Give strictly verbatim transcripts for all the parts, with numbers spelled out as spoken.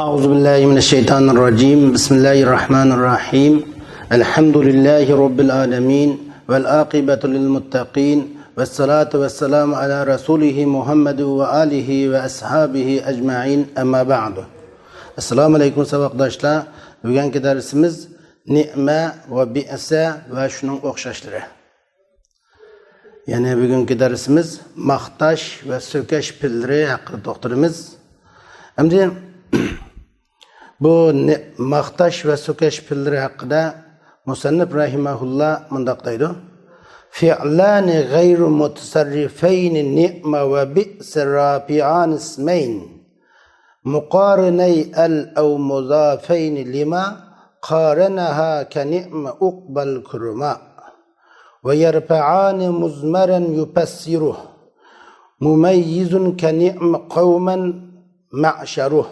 أعوذ بالله من الشيطان الرجيم. بسم الله الرحمن الرحيم. الحمد لله رب العالمين. والعاقبة للمتقين. والصلاة والسلام على رسوله محمد وآله وأصحابه أجمعين. أما بعد. السلام عليكم ساۋاقداشلار. بۈگۈنكى دەرسىمىز نېمە ۋە بىئسە ۋە شۇنىڭ ئوخشاشلىرى. يەنى بۈگۈنكى دەرسىمىز ماختاش ۋە سۆكەش پېئىللىرى ھەققىدە توختىلىمىز. ئەمدى بۇ نى-، ماختاش ۋە سۆكەش پېئىللىرى ھەققىدە مۇسەننىپ رەھىمەھۇللا مۇنداق دەيدۇ: فعلان غير متصرفين نعم وبئس رافعان اسمين مقارني ال أو مضافين لما قارنها كنعم عقبى الكرماء. ويرفعان مضمرا يفسره مميز كنعم قوما معشره.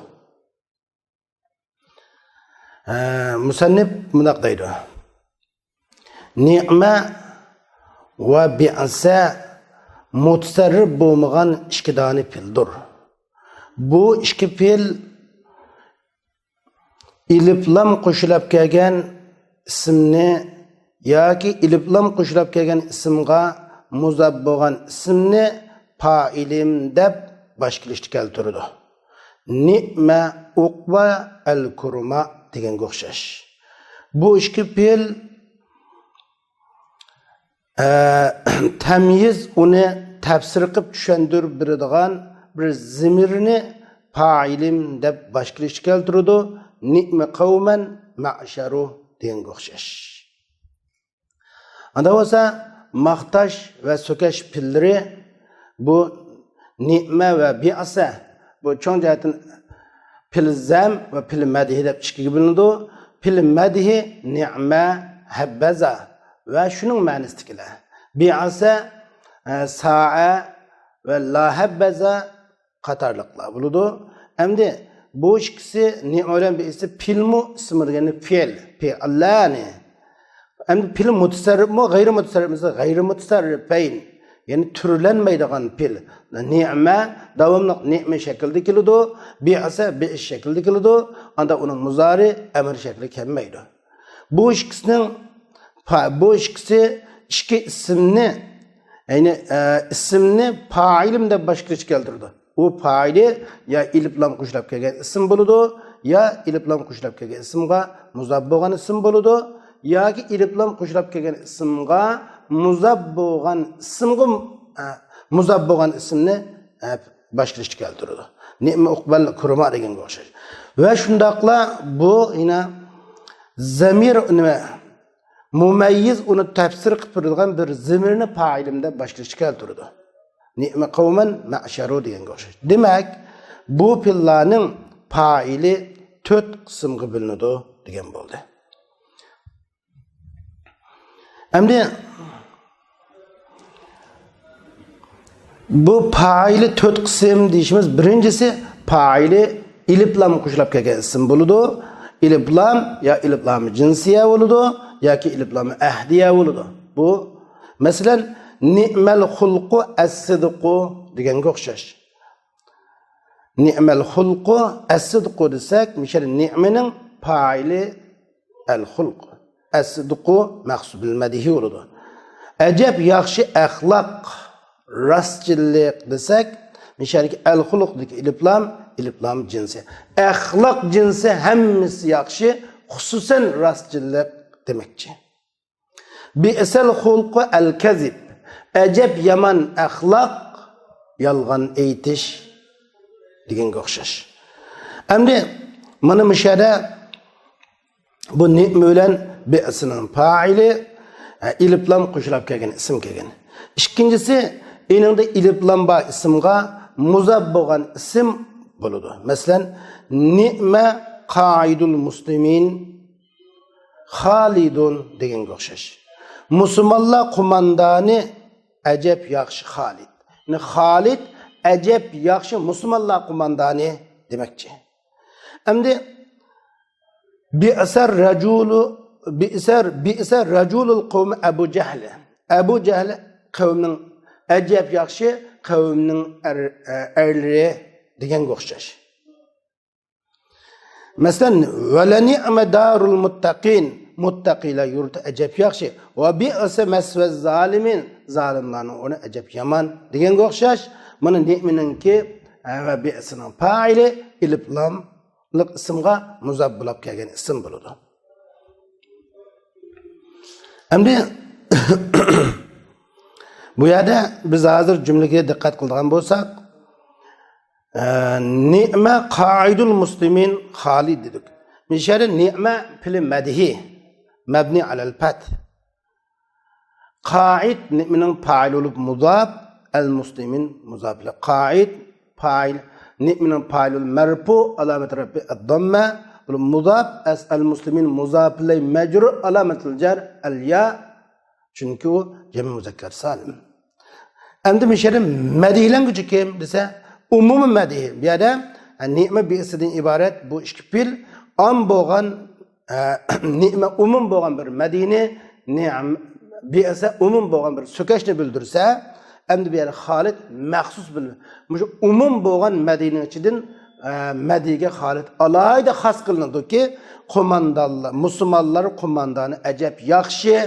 ھە، مۇسەننىپ مۇنداق دەيدۇ: نېمە ۋە بىئسە مۇتەسەررىپ بولمىغان ئىككى دانە پېئىلدۇر. بۇ ئىككى پېئىل ئېلىپلام قوشۇلۇپ كەلگەن ئىسىمنى ياكى ئېلىپلام قوشۇلۇپ كەلگەن ئىسىمغا مۇزاپ بولغان ئىسىمنى پائىلىم دەپ باشقا كېلىشتە كەلتۈرىدۇ. نېمە، ئۇقبە، ئەل كۇرما دېگەنگە ئوخشاش. بۇ ئىككى پېئىل ئە، تەميىز ئۇنى تەپسىر قىلىپ چۈشەندۈرۈپ بېرىدىغان بىر زېمىرنى پائىلىم دەپ باشقا كېلىشتە كەلتۈرىدۇ. نېمە قەۋمەن مەشەرۇ دېگەنگە ئوخشاش. ئاندا بولسا ماختاش ۋە سۆكەش پېئىللىرى بۇ نېمە ۋە بىئسە، بۇ چوڭ جەھەتتىن پېئىل زەم ۋە پېئىل مەدھى دەپ ئىككىگە بۆلۈنىدۇ. پېئىل مەدھى نېمە، ھەببەزا ۋە شۇنىڭ مەنىسىدىكىلەر. بىئسە، ئە، سائە ۋە لا ھەببەزا قاتارلىقلار بولىدۇ. ئەمدى بۇ ئىككىسى نېمە بىلەن بىئسە پېئىلمۇ ئىسمى دېگەننى پېئىل، پېئىللەنى. ئەمدى پېئىل مۇتەسەررىپمۇ، غەيرىي مۇتەسەررىپمۇ دېسە، غەيرىي مۇتەسەررىپەين. يەنى تۈرلەنمەيدىغان پېئىل. نېمە داۋاملىق نېمە شەكلىدە كېلىدۇ، بىئسە بىئس شەكلىدە كېلىدۇ. ئاندا ئۇنىڭ مۇزارى ئەمر شەكلى كەلمەيدۇ. بۇ ئىككىسىنىڭ پا-، بۇ ئىككىسى ئىككى ئىسىمنى، يەنى، ئە، ئىسىمنى پائىلىم دەپ باشقا كېلىشتە كەلتۈرىدۇ. ئۇ پائىلى يا ئېلىپلام قوشۇلۇپ كەلگەن ئىسىم بولىدۇ، يا ئېلىپلام قوشۇلۇپ كەلگەن ئىسىمغا مۇزاپ بولغان ئىسىم بولىدۇ، ياكى ئېلىپلام قوشۇلۇپ كەلگەن ئىسىمغا مۇزاپ بولغان ئىسىمغا، ئە، مۇزاپ بولغان ئىسىمنى، ئە، باشقا كېلىشتە كەلتۈرىدۇ. نېمە ئۇقبەل كۇرما دېگەنگە ئوخشاش. ۋە شۇنداقلا بۇ يەنە زەمىر نېمە؟ مۇمەييىز ئۇنى تەپسىر قىلىپ بېرىدىغان بىر زېمىرنى پائىلىم دەپ باشقا كېلىشتە كەلتۈرىدۇ. نېمە قەۋمەن مەشەرۇ دېگەنگە ئوخشاش. دېمەك، بۇ پېئىللارنىڭ پائىلى تۆت قىسىمغا بۆلۈنىدۇ دېگەن بولدى. ئەمدى بۇ پائىلى تۆت قىسىم دېيىشىمىز، بىرىنچىسى پائىلى ئېلىپلام قوشۇلۇپ كەلگەن ئىسىم بولىدۇ. ئېلىپلام يا ئېلىپلام جىنسىيە بولىدۇ، ياكى ئېلىپلام ئەھدىيە بولىدۇ. بۇ، مەسىلەن، نېمەل خۇلقۇ ئەسسىدقۇ دېگەنگە ئوخشاش. نېمەل خۇلقۇ ئەسسىدقۇ دېسەك، مىشەل نېمىنىڭ پائىلى ئەل خۇلق. ئەسسىدقۇ مەخسۇبىل مەدھى بولىدۇ. ئەجەب ياخشى ئەخلاق، راستچىللىق دېسەك، مىشەلكى ئەل خۇلقدىكى ئېلىپلام، ئېلىپلام جىنسى. ئەخلاق جىنسى ھەممىسى ياخشى، خۇسۇسەن راستچىللىق دېمەكچى. بىئسەل خۇلقۇ ئەل كەزىب. ئەجەب يامان ئەخلاق، يالغان ئېيتىش دېگەنگە ئوخشاش. ئەمدى مانا مۇشۇ يەردە بۇ نېمە بىلەن بىئسىنىڭ پائىلى، ئە، ئېلىپلام قوشۇلۇپ كەلگەن ئىسىم كەلگەن. ئىككىنچىسى، ئېنىڭدا ئېلىپلام بار ئىسىمغا مۇزاپ بولغان ئىسىم بولىدۇ. مەسىلەن، نېمە قائىدۇل مۇسلىمىن خالىدۇن دېگەنگە ئوخشاش. مۇسۇلمانلار قوماندانى ئەجەب ياخشى خالىد. يەنى خالىد ئەجەب ياخشى مۇسۇلمانلار قوماندانى دېمەكچى. ئەمدى بىئسەر رەجۇلۇ، بىئسەر، بىئسەر رەجۇلۇل قوۋمى ئەبۇ جەھلى. ئەبۇ جەھلى قەۋمنىڭ ئەجەب ياخشى قەۋمنىڭ ئەر-، ئەرلىرى دېگەنگە ئوخشاش. مەسىلەن، ۋەلەنىئمە دارۇل مۇتتەقىن، مۇتتەقىلەر يۇرتى ئەجەب ياخشى. ۋە بىئسە مەسۋە زالىمىن، زالىملارنىڭ ئورنى ئەجەب يامان دېگەنگە ئوخشاش. مانا نىئمىنىڭكى، ئە، ۋە بىئسىنىڭ پائىلى ئېلىپ لاملىق ئىسىمغا مۇزاپ بولاپ كەلگەن ئىسىم بولىدۇ. ئەمدى بۇ يەردە بىز ھازىر جۈملىگە دىققەت قىلىدىغان بولساق، ئە، نىئمە قائىدۇل مۇسلىمىن خالىد دېدۇق. مىشەدە نىئمە پېئلى مەدھى، مەبنى ئەلەل پەتھ. قائىد نىئمىنىڭ پائىلى بولۇپ مۇزاپ، ئەل مۇسلىمىن مۇزاپ ئىلەيھ. قائىد پائىل، نىئمىنىڭ پائىلى بولۇپ مەرپۇ، ئالامەت رەفئى ئەدداممە، بولۇپ مۇزاپ، ئەس-، ئەل مۇسلىمىن مۇزاپ ئىلەيھ مەجرۇر، ئالامەتۇل جەر ئەل يا، چۈنكى ئۇ جەمئى مۇزەككەر سالىم. ئەمدى مۇشۇ يەردە مەدھىيلەنگۈچى كىم دېسە، ئومۇمىي مەدھىي. بۇ يەردە، ئە، نىئمە بىئسىدىن ئىبارەت بۇ ئىككى پېئىل ئام بولغان، ئە، نىئمە ئومۇم بولغان بىر مەدھىينى، نىئم-، بىئسە ئومۇم بولغان بىر سۆكەشنى بىلدۈرسە، ئەمدى بۇ يەردە خالىد مەخسۇس بىر، مۇشۇ ئومۇم بولغان مەدھىينىڭ ئىچىدىن ئە، مەدھىيگە خالىد ئالاھىدە خاس قىلىنىدۇكى، قوماندانلار، مۇسۇلمانلار قوماندانى ئەجەب ياخشى.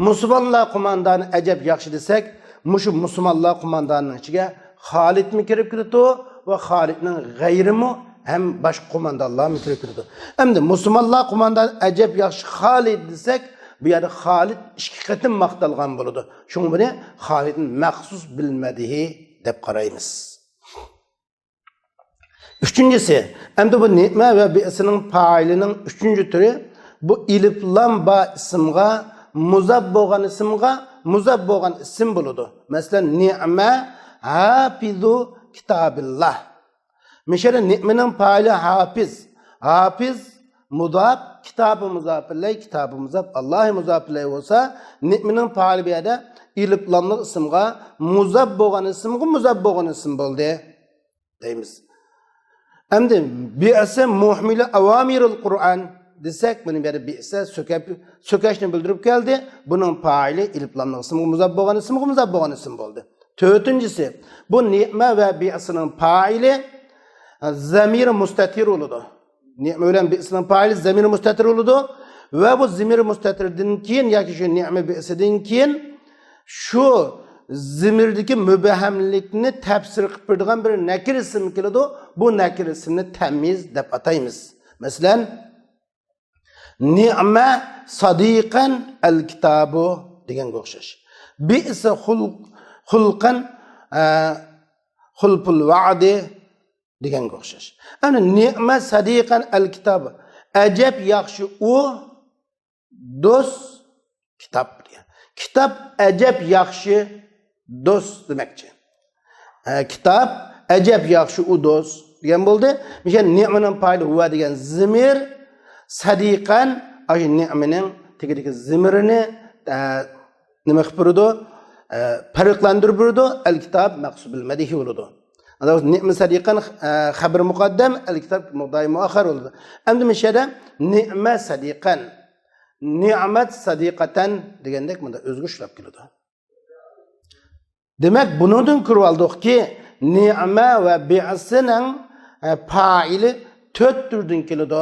مۇسۇلمانلار قوماندانى ئەجەب ياخشى دېسەك، مۇشۇ مۇسۇلمانلار قوماندانىنىڭ ئىچىگە خالىدمۇ كىرىپ كېتىدۇ ۋە خالىدنىڭ غەيرىمۇ ھەم باشقا قوماندانلارمۇ كىرىپ كېتىدۇ. ئەمدى مۇسۇلمانلار قوماندانى ئەجەب ياخشى خالىد دېسەك، بۇ يەردە خالىد ئىككى قېتىم ماختالغان بولىدۇ. شۇڭا بۇنى خالىدنى مەخسۇس بىلمەدىھى دەپ قارايمىز. ئۈچىنچىسى، ئەمدى بۇ نىئمە ۋە بىئسىنىڭ پائىلىنىڭ ئۈچىنچى تۈرى، بۇ ئېلىپ لام بار ئىسىمغا مۇزاپ بولغان ئىسىمغا مۇزاپ بولغان ئىسىم بولىدۇ. مەسىلەن، نىئمە ھاپىزۇ كىتابىللا. مىشەدە نىئمىنىڭ پائىلى ھاپىز. ھاپىز مۇزاپ، كىتابى مۇزاپ ئىلەي، كىتابى مۇزاپ، ئاللاھى مۇزاپ ئىلەي بولسا، نىئمىنىڭ پائىلى بۇ يەردە ئېلىپ لاملىق ئىسىمغا مۇزاپ بولغان ئىسىمغا مۇزاپ بولغان ئىسىم بولدى. دەيمىز. ئەمدى بىئسە مۇھمىلى ئاۋامىرىل قۇرئان دېسەك، بۇنى بەرى بىئسە سۆكەپ، سۆكەشنى بىلدۈرۈپ كەلدى. بۇنىڭ پائىلى ئېلىپ لامنىڭ ئىسمىغا مۇزاپ بولغان ئىسمىغا مۇزاپ بولغان ئىسم بولدى. تۆتىنچىسى، بۇ نىئمە ۋە بىئسىنىڭ پائىلى، ئە، زەمىرى مۇستەتىر بولىدۇ. نىئمە بىلەن بىئسىنىڭ پائىلى زەمىرى مۇستەتىر بولىدۇ. ۋە بۇ زەمىرى مۇستەتىردىن كېيىن ياكى شۇ نىئمە بىئسىدىن كېيىن شۇ زىمىردىكى مۇبھەملىكنى تەپسىر قىلىپ بېرىدىغان بىر نەكىر ئىسىم كېلىدۇ. بۇ نەكىر ئىسىمنى تەميىز دەپ ئاتايمىز. مەسىلەن، نىئمە سادىقەن ئەل كىتابۇ دېگەنگە ئوخشاش. بىئسە خۇل-، خۇلقەن، ئە، خۇلپۇل ۋەئدى دېگەنگە ئوخشاش. ئەنە نىئمە سادىقەن ئەل كىتاب. ئەجەب ياخشى ئۇ دوست كىتاب دېگەن. كىتاب ئەجەب ياخشى دوست دېمەكچى. ئە، كىتاب ئەجەب ياخشى ئۇ دوست دېگەن بولدى. مىشەن نىئمىنىڭ پائىلى ھۇۋە دېگەن زىمىر، سەدىقەن، ئاشۇ نىئمىنىڭ تېگىدىكى زىمىرىنى، ئە، نېمە قىلىپ بېرىدۇ؟ ئە، پەرقلەندۈرۈپ بېرىدۇ. ئەل كىتاب مەخسۇس بىل مەدھى بولىدۇ. ئانداق نىئمە سەدىقەن، ئە، خەبىر مۇقەددەم، ئەل كىتاب مۇددەئى مۇئەخخەر بولىدۇ. ئەمدى مۇشۇ يەردە نىئمە سەدىقەن، نىئمەت سەدىقەتەن دېگەندەك مۇندا ئۆزگىرىشلەپ كېلىدۇ. دېمەك، بۇنىڭدىن كۆرۈپ ئالدۇقكى، نىئمە ۋە بىئسىنىڭ، ئە، پائىلى تۆت تۈردىن كېلىدۇ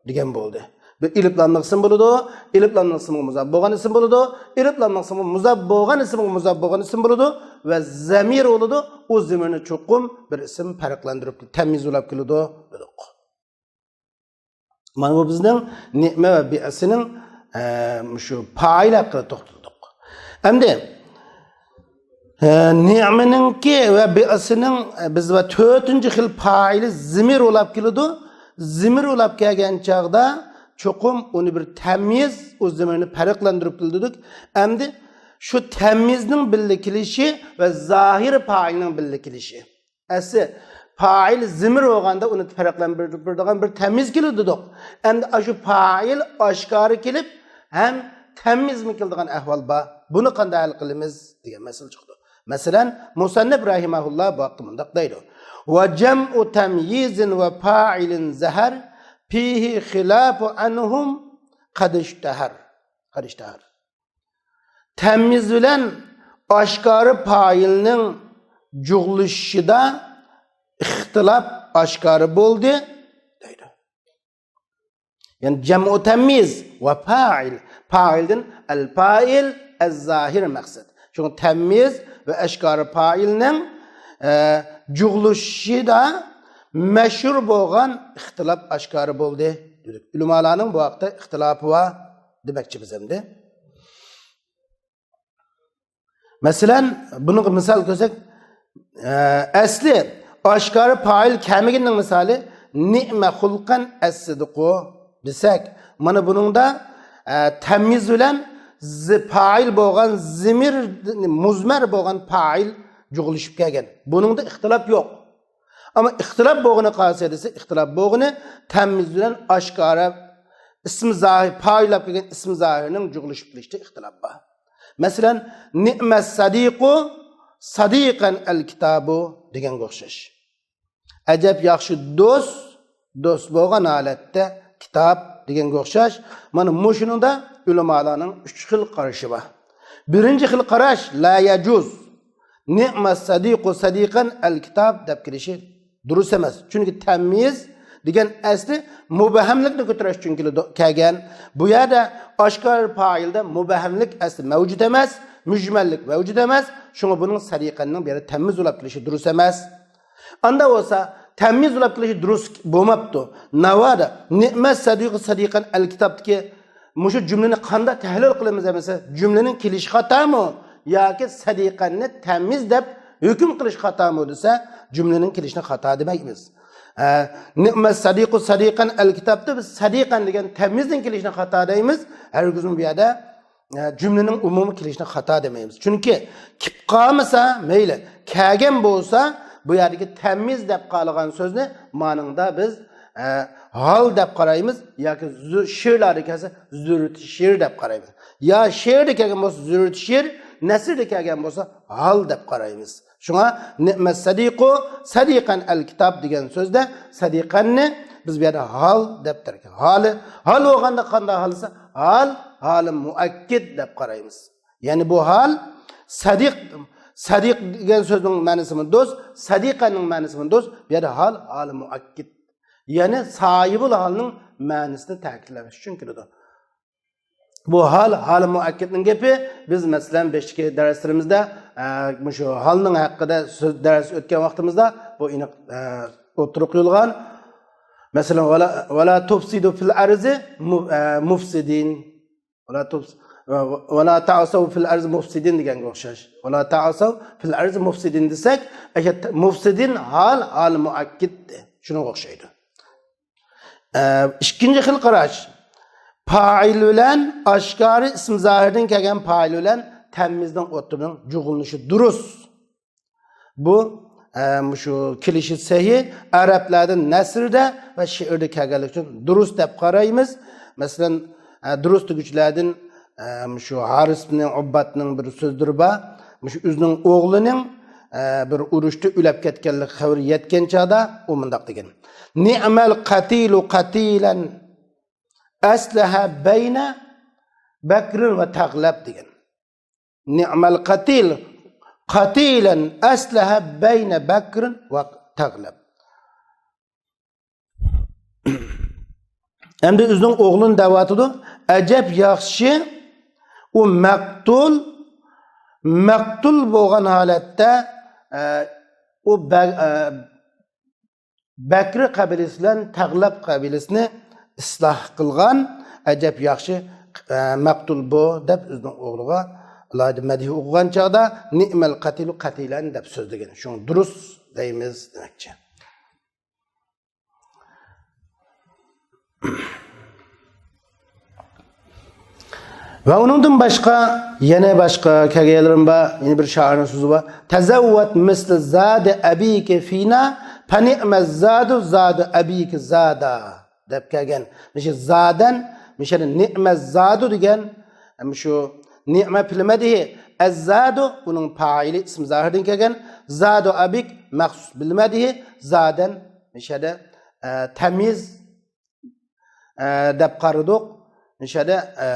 دېگەن بولدى. بىر ئېلىپ لاملىق ئىسىم بولىدۇ، ئېلىپ لاملىق ئىسىمغا مۇزاپ بولغان ئىسىم بولىدۇ، ئېلىپ لاملىق ئىسىمغا مۇزاپ بولغان ئىسىمغا مۇزاپ بولغان ئىسىم بولىدۇ ۋە زەمىر بولىدۇ. ئۇ زەمىرنى چوقۇم بىر ئىسىم پەرقلەندۈرۈپ، تەميىزلەپ كېلىدۇ دېدۇق. مانا بۇ بىزنىڭ نىئمە ۋە بىئسىنىڭ، ئە، مۇشۇ پائىل ھەققىدە توختالدۇق. ئەمدى، ئە، نىئمىنىڭكى ۋە بىئسىنىڭ، ئە، بىز ۋە تۆتىنچى خىل پائىلى زىمىر بولاپ كېلىدۇ. زىمىر بولاپ كەلگەن چاغدا چوقۇم ئۇنى بىر تەميىز، ئۇ زىمىرنى پەرقلەندۈرۈپ كېلىدۇق. ئەمدى شۇ تەميىزنىڭ بىللە كېلىشى ۋە زاھىر پائىلنىڭ بىللە كېلىشى. ئەسلى پائىل زىمىر بولغاندا ئۇنى پەرقلەندۈرىدىغان بىر تەميىز كېلىدۇ دېدۇق. ئەمدى ئاشۇ پائىل ئاشكارا كېلىپ ھەم تەميىزمۇ كېلىدىغان ئەھۋال بار. بۇنى قانداق ھەل قىلىمىز دېگەن مەسىلە چىقىدۇ. مەسىلەن، مۇسەننىپ رەھىمەھۇللا بۇ ھەقتە مۇنداق دەيدۇ: ۋە جەمئۇ تەميىزىن ۋە پائىلىن زەھەر، فىھى خىلاپۇ ئەنھۇم قەدىشتەھەر. قەدىشتەھەر. تەميىز بىلەن ئاشكارا پائىلنىڭ جۇغلىشىشىدا ئىختىلاپ ئاشكارا بولدى، دەيدۇ. يەنى جەمئۇ تەميىز ۋە پائىل. پائىلدىن ئەل پائىل، ئەز زاھىر مەقسەت. شۇڭا تەميىز ۋە ئاشكارا پائىلنىڭ، ئە، جۇغلىشىشىدا مەشھۇر بولغان ئىختىلاپ ئاشكارا بولدى دېدۇق. ئۆلىمالارنىڭ بۇ ھەقتە ئىختىلاپى بار دېمەكچى بىز ئەمدى. مەسىلەن، بۇنىڭغا مىسال كۆرسەك، ئە، ئەسلى ئاشكارا پائىل كەلمىگىنىنىڭ مىسالى نىئمە خۇلقەن ئەسسىدىقۇ دېسەك، مانا بۇنىڭدا، ئە، تەميىز بىلەن زى-، پائىل بولغان زىمىر، مۇزمەر بولغان پائىل جۇغلىشىپ كەلگەن. بۇنىڭدا ئىختىلاپ يوق. ئەمما ئىختىلاپ بولغىنى قايسى دېسە، ئىختىلاپ بولغىنى تەميىز بىلەن ئاشكارا ئىسمى زاھىر، پائىللاپ كەلگەن ئىسمى زاھىرنىڭ جۇغلىشىپ كېلىشتە ئىختىلاپ بار. مەسىلەن، نىئمەس سەدىقۇ سەدىقەن ئەل كىتابۇ دېگەنگە ئوخشاش. ئەجەب ياخشى دوست، دوست بولغان ھالەتتە كىتاب دېگەنگە ئوخشاش. مانا مۇشۇنىڭدا ئۆلىمالارنىڭ ئۈچ خىل قارىشى بار. بىرىنچى خىل قاراش، لا يەجۇز. نىئمەس سەدىقۇ سەدىقەن ئەل كىتاب دەپ كېلىشى دۇرۇس ئەمەس. چۈنكى تەميىز دېگەن ئەسلى مۇبھەملىكنى كۆتۈرۈش ئۈچۈن كېلىدۇ، كەلگەن. بۇ يەردە ئاشكارا پائىلدا مۇبھەملىك ئەسلى مەۋجۇت ئەمەس، مۈجمەللىك مەۋجۇت ئەمەس. شۇڭا بۇنىڭ سەدىقەننىڭ بۇ يەردە تەميىز بولاپ كېلىشى دۇرۇس ئەمەس. ئاندا بولسا تەميىز بولاپ كېلىشى دۇرۇس بولماپتۇ. ناۋادا نىئمەس سەدىقۇ سەدىقەن ئەل كىتابتىكى مۇشۇ جۈملىنى قانداق تەھلىل قىلىمىز ئەمىسە، جۈملىنىڭ كېلىشى خاتامۇ ياكى سەدىقەننى تەميىز دەپ ھۆكۈم قىلىش خاتامۇ دېسە، جۈملىنىڭ كېلىشىنى خاتا دېمەيمىز. ئە، نىئمەس سەدىقۇ سەدىقەن ئەل كىتابتا بىز سەدىقەن دېگەن تەميىزنىڭ كېلىشىنى خاتا دەيمىز. ھەرگىزمۇ بۇ يەردە، ئە، جۈملىنىڭ ئومۇمىي كېلىشىنى خاتا دېمەيمىز. چۈنكى كېلىپ قالمىسا، مەيلى، كەلگەن بولسا، بۇ يەردىكى تەميىز دەپ قالغان سۆزنى مانىڭدا بىز، ئە، ھال دەپ قارايمىز ياكى زۇ-، شېئىرلاردا كەلسە زۇررىتى شېئىر دەپ قارايمىز. يا شېئىردا كەلگەن بولسا زۇررىتى شېئىر، نەسردا كەلگەن بولسا ھال دەپ قارايمىز. شۇڭا نىئمەس سەدىقۇ سەدىقەن ئەل كىتاب دېگەن سۆزدە سەدىقەننى بىز بۇ يەردە ھال دەپ تەركىب. ھالى، ھال بولغاندا قانداق ھال دېسە، ھال، ھالى مۇئەككىد دەپ قارايمىز. يەنى بۇ ھال سەدىق، سەدىق دېگەن سۆزنىڭ مەنىسىمۇ دوست، سەدىقەننىڭ مەنىسىمۇ دوست. بۇ يەردە ھال، ھالى مۇئەككىد. يەنى ساھىبۇل ھالنىڭ مەنىسىنى تەكىتلەش ئۈچۈن كېلىدۇ. بۇ ھال، ھالى مۇئەككىدنىڭ گېپى، بىز مەسىلەن بېشتىكى دەرسلىرىمىزدە، ئە، مۇشۇ ھالنىڭ ھەققىدە سۆز، دەرس ئۆتكەن ۋاقتىمىزدا بۇ ئېنىق، ئە، ئوتتۇرىغا قويۇلغان. مەسىلەن، ۋەلا، ۋەلا تۇفسىدۇ فىل ئەرزى مۇ-، ئە، مۇفسىدىن. ۋەلا تۇفس-، ۋە، ۋەلا تەئسەۋ فىل ئەرزى مۇفسىدىن دېگەنگە ئوخشاش. ۋەلا تەئسەۋ فىل ئەرزى مۇفسىدىن دېسەك، ئەگەر ت-، مۇفسىدىن ھال، ھال مۇئەككىد. شۇنىڭغا ئوخشايدۇ. ئە، ئىككىنچى خىل قاراش. پائىل بىلەن ئاشكارا ئىسىم زاھىردىن كەلگەن پائىل بىلەن تەميىزنىڭ ئوتتۇرىنىڭ جۇغلىنىشى دۇرۇس. بۇ، ئە، مۇشۇ كېلىشى سەھىھ، ئەرەبلەردىن نەسرىدە ۋە شېئىردا كەلگەنلىكى ئۈچۈن دۇرۇس دەپ قارايمىز. مەسىلەن، ئە، دۇرۇس دېگۈچىلەردىن، ئە، مۇشۇ ھارىس ئىبنى ئۇببادنىڭ بىر سۆزلىرى بار. مۇشۇ ئۆزىنىڭ ئوغلىنىڭ، ئە، بىر ئۇرۇشتا ئۆلۈپ كەتكەنلىك خەۋىرى يەتكەن چاغدا ئۇ مۇنداق دېگەن. نىئمەل قەتىلۇ قەتىلەن ئەسلەھە بەينە بەكرىن ۋە تەغلەب دېگەن. نىئمەل قەتىل قەتىلەن ئەسلەھە بەينە بەكرىن ۋە تەغلەب. ئەمدى ئۆزىنىڭ ئوغلىنى دەۋاتىدۇ. ئەجەب ياخشى، ئۇ مەقتۇل، مەقتۇل بولغان ھالەتتە، ئە، ئۇ بە-، ئە، بەكرى قەبىلىسى بىلەن تەغلەب قەبىلىسىنى ئىسلاھ قىلغان، ئەجەب ياخشى، ئە، مەقتۇل بۇ، دەپ ئۆزىنىڭ ئوغلىغا ئالاھىدە مەدھىيە ئوقۇغان چاغدا، نىئمەل قەتىلۇ قەتىلەن دەپ سۆزلىگەن. شۇڭا دۇرۇس دەيمىز دېمەكچى. ۋە ئۇنىڭدىن باشقا، يەنە باشقا كەلگەنلىرىم بار، يەنە بىر شائىرنىڭ سۆزى بار. تەزەۋۋەت مىسلى زادى ئەبىكى فىنا، پەنىئمە زادۇ زادۇ ئەبىكى زادا، دەپ كەلگەن. مۇشۇ زادەن، مۇشۇ نىئمە زادۇ دېگەن، مۇشۇ نىئمە فىل مەدھى، ئەززادۇ، ئۇنىڭ پائىلى ئىسمى زاھىردىن كەلگەن، زادۇ ئەبىك، مەخسۇس بىل مەدھى، زادەن، مۇشۇ يەردە، ئە، تەميىز، ئە، دەپ قارىدۇق. مۇشۇ يەردە، ئە،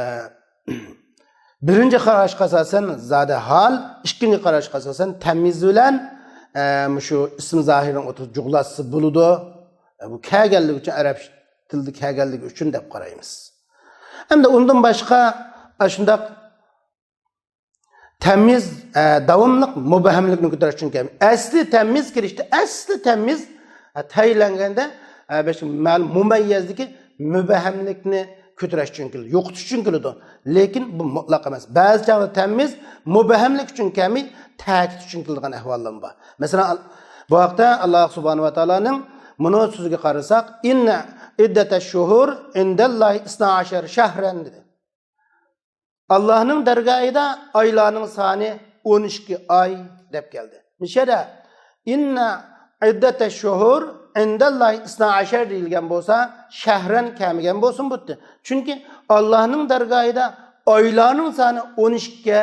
بىرىنچى قاراشقا ئاساسەن زادە ھال، ئىككىنچى قاراشقا ئاساسەن تەميىز بىلەن، ئە، مۇشۇ ئىسمى زاھىرنىڭ ئوتتۇرىسىدا جۇغلاتسا بولىدۇ. ئە، بۇ كەلگەنلىكى ئۈچۈن ئەرەب تىلدا كەلگەنلىكى ئۈچۈن دەپ قارايمىز. ئەمدى ئۇندىن باشقا ئاشۇنداق تەميىز، ئە، داۋاملىق مۇبھەملىكنى كۆتۈرۈش ئۈچۈن كەلمىگەن. ئەسلى تەميىز كېلىشتە، ئەسلى تەميىز، ئە، تەيىنلەنگەندە، ئە، بەش مەلۇم مۇمەييەزدىكى مۇبھەملىكنى كۆتۈرۈش ئۈچۈن كېلىدۇ، يوقىتىش ئۈچۈن كېلىدۇ. لېكىن بۇ مۇتلەق ئەمەس. بەزى چاغدا تەميىز مۇبھەملىك ئۈچۈن كەلمەي، تەكىت ئۈچۈن كېلىدىغان ئەھۋاللار بار. مەسىلەن، بۇ ھەقتە ئاللا سۇبھانەھۇ ۋە تائالانىڭ مۇنۇ سۆزىگە قارىساق، «ئىننە ئىددەتەش شۇھۇر ئىندەللاھى ئىسنا ئەشەر شەھرەن» دېدى. ئاللانىڭ دەرگاھىدا ئايلارنىڭ سانى ئون ئىككى ئاي دەپ كەلدى. مۇشەدە «ئىننە ئىددەتەش شۇھۇر ئىندەللاھى ئىسنا ئەشەر» دېيىلگەن بولسا، «شەھرەن» كەلمىگەن بولسۇن بۇتتى. چۈنكى ئاللانىڭ دەرگاھىدا ئايلارنىڭ سانى ئون ئىككى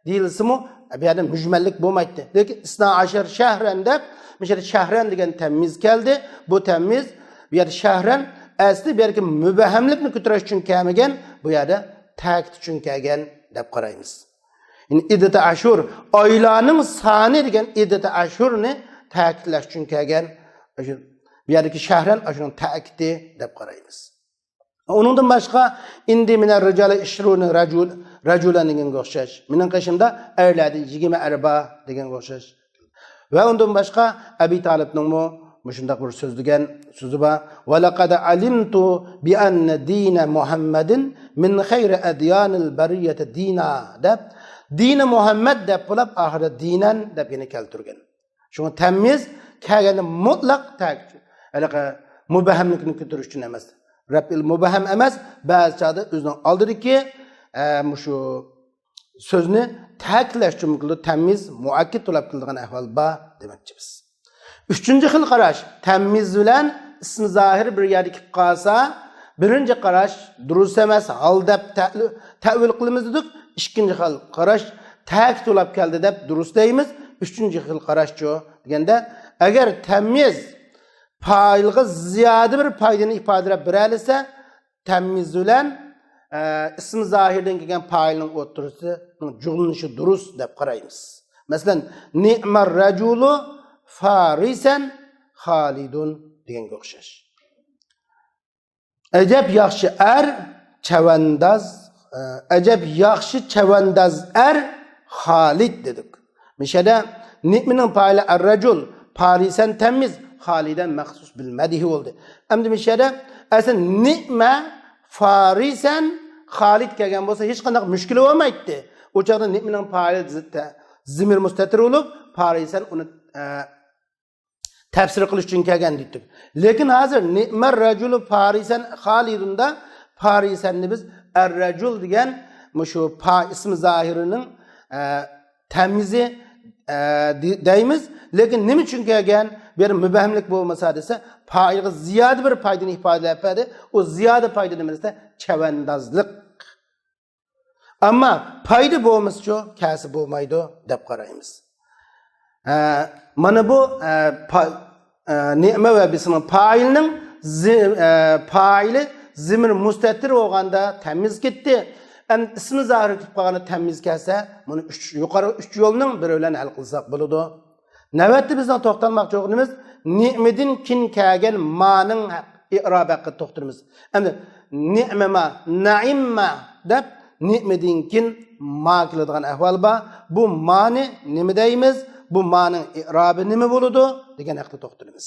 دېيىلسىمۇ، بۇ يەردە مۈجمەللىك بولمايتتى. لېكىن «ئىسنا ئەشەر شەھرەن» دەپ، مۇشەدە «شەھرەن» دېگەن تەميىز كەلدى. بۇ تەميىز، بۇ يەردە «شەھرەن» ئەسلى بۇ يەردىكى مۇبھەملىكنى كۆتۈرۈش ئۈچۈن كەلمىگەن، بۇ يەردە تەكىت ئۈچۈن كەلگەن دەپ قارايمىز. يەنى ئىددەتە ئەشۇر، ئايلارنىڭ سانى دېگەن ئىددەتە ئەشۇرنى تەكىتلەش ئۈچۈن كەلگەن. ئاشۇ بۇ يەردىكى «شەھرەن» ئاشۇنىڭ تەكىتى دەپ قارايمىز. ئۇنىڭدىن باشقا «ئىندى مىنەر رىجالى ئىشرۇنى راجۇل-، راجۇلەن» دېگەنگە ئوخشاش. «مېنىڭ قېشىمدا ئەرلەردىن يىگىرمە ئەر بار» دېگەنگە ئوخشاش. ۋە ئۇندىن باشقا ئەبى تالىپنىڭمۇ مۇشۇنداق بىر سۆزلىگەن سۆزى بار. «ۋەلەقەد ئەلىمتۇ بىئەننە دىنە مۇھەممەدىن مىن خەيرى ئەديانىل بەرىيەتى دىنا» دەپ، «دىنى مۇھەممەد» دەپ بولۇپ، ئاخىرىدا «دىنەن» دەپ يەنە كەلتۈرگەن. شۇڭا تەميىز كەلگەندە مۇتلەق تەكىت، ھېلىقى مۇبھەملىكنى كۆتۈرۈش ئۈچۈن ئەمەس. رەپئىل مۇبھەم ئەمەس، بەزى چاغدا ئۆزىنىڭ ئالدىدىكى، ئە، مۇشۇ سۆزنى تەكىتلەش ئۈچۈن كېلىدۇ، تەميىز مۇئەككىد بولۇپ كېلىدىغان ئەھۋال بار دېمەكچىمىز. ئۈچىنچى خىل قاراش، تەميىز بىلەن ئىسمى زاھىر بىر يەردە كېلىپ قالسا، بىرىنچى قاراش دۇرۇس ئەمەس، ھال دەپ تەلۇ-، تەئۋىل قىلىمىز دېدۇق. ئىككىنچى خىل قاراش تەكىت بولۇپ كەلدى دەپ دۇرۇس دەيمىز. ئۈچىنچى خىل قاراشچۇ دېگەندە، ئەگەر تەميىز پائىلغا زىيادە بىر پايدىنى ئىپادىلەپ بېرەلىسە، تەميىز بىلەن، ئە، ئىسمى زاھىردىن كەلگەن پائىلنىڭ ئوتتۇرىسىنىڭ جۇغلىنىشى دۇرۇس دەپ قارايمىز. مەسىلەن، نىئمەر راجۇلۇ فارىسەن خالىدۇن دېگەنگە ئوخشاش. ئەجەب ياخشى ئەر، چەۋەنداز، ئە، ئەجەب ياخشى چەۋەنداز ئەر خالىد دېدۇق. مۇشەدە نىئمىنىڭ پائىلى ئەرراجۇل، پارىسەن تەميىز، خالىدەن مەخسۇس بىل مەدھى بولدى. ئەمدى مۇشەدە ئەسلى نىئمە فارىسەن خالىد كەلگەن بولسا، ھېچقانداق مۈشكۈلى بولمايتتى. ئۇ چاغدا نىئمىنىڭ پائىلى زى-، تە-، زىمىر مۇستەتىر بولۇپ، پارىسەن ئۇنى، ئە، تەپسىر قىلىش ئۈچۈن كەلگەن دېيتتۇق. لېكىن ھازىر نىئمەر راجۇلۇ پارىسەن خالىدۇندا پارىسەننى بىز ئەرراجۇل دېگەن مۇشۇ پا ئىسمى زاھىرىنىڭ، ئە، تەميىزى، ئە، دې-، دەيمىز. لېكىن نېمە ئۈچۈن كەلگەن؟ بىر مۇبھەملىك بولمىسا دېسە، پائىلغا زىيادە بىر پايدىنى ئىپادىلەپ بەردى. ئۇ زىيادە پايدا نېمە دېسە، چەۋەندازلىق. ئەمما پايدا بولمىسىچۇ، كەلسە بولمايدۇ دەپ قارايمىز. ئە، مانا بۇ، ئە، پا-، ئە، نىئمە ۋە بىسمىنىڭ پائىلىنىڭ زى-، ئە، پائىلى زىمىر مۇستەتىر بولغاندا تەميىز كەتتى. ئەمدى ئىسمى زاھىر كېلىپ قالغاندا تەميىز كەلسە، بۇنى ئۈچ، يۇقىرى ئۈچ يولنىڭ بىرى بىلەن ھەل قىلساق بولىدۇ. نۆۋەتتە بىزنىڭ توختالماقچى بولغىنىمىز نىئمىدىن كېيىن كەلگەن مانىڭ ھەق-، ئېئرابى ھەققىدە توختىلىمىز. ئەمدى نىئمەما، نەئىمما دەپ نىئمىدىن كېيىن ما كېلىدىغان ئەھۋال بار. بۇ مانى نېمە دەيمىز؟ بۇ مانىڭ ئېئرابى نېمە بولىدۇ؟ دېگەن ھەققىدە توختىلىمىز.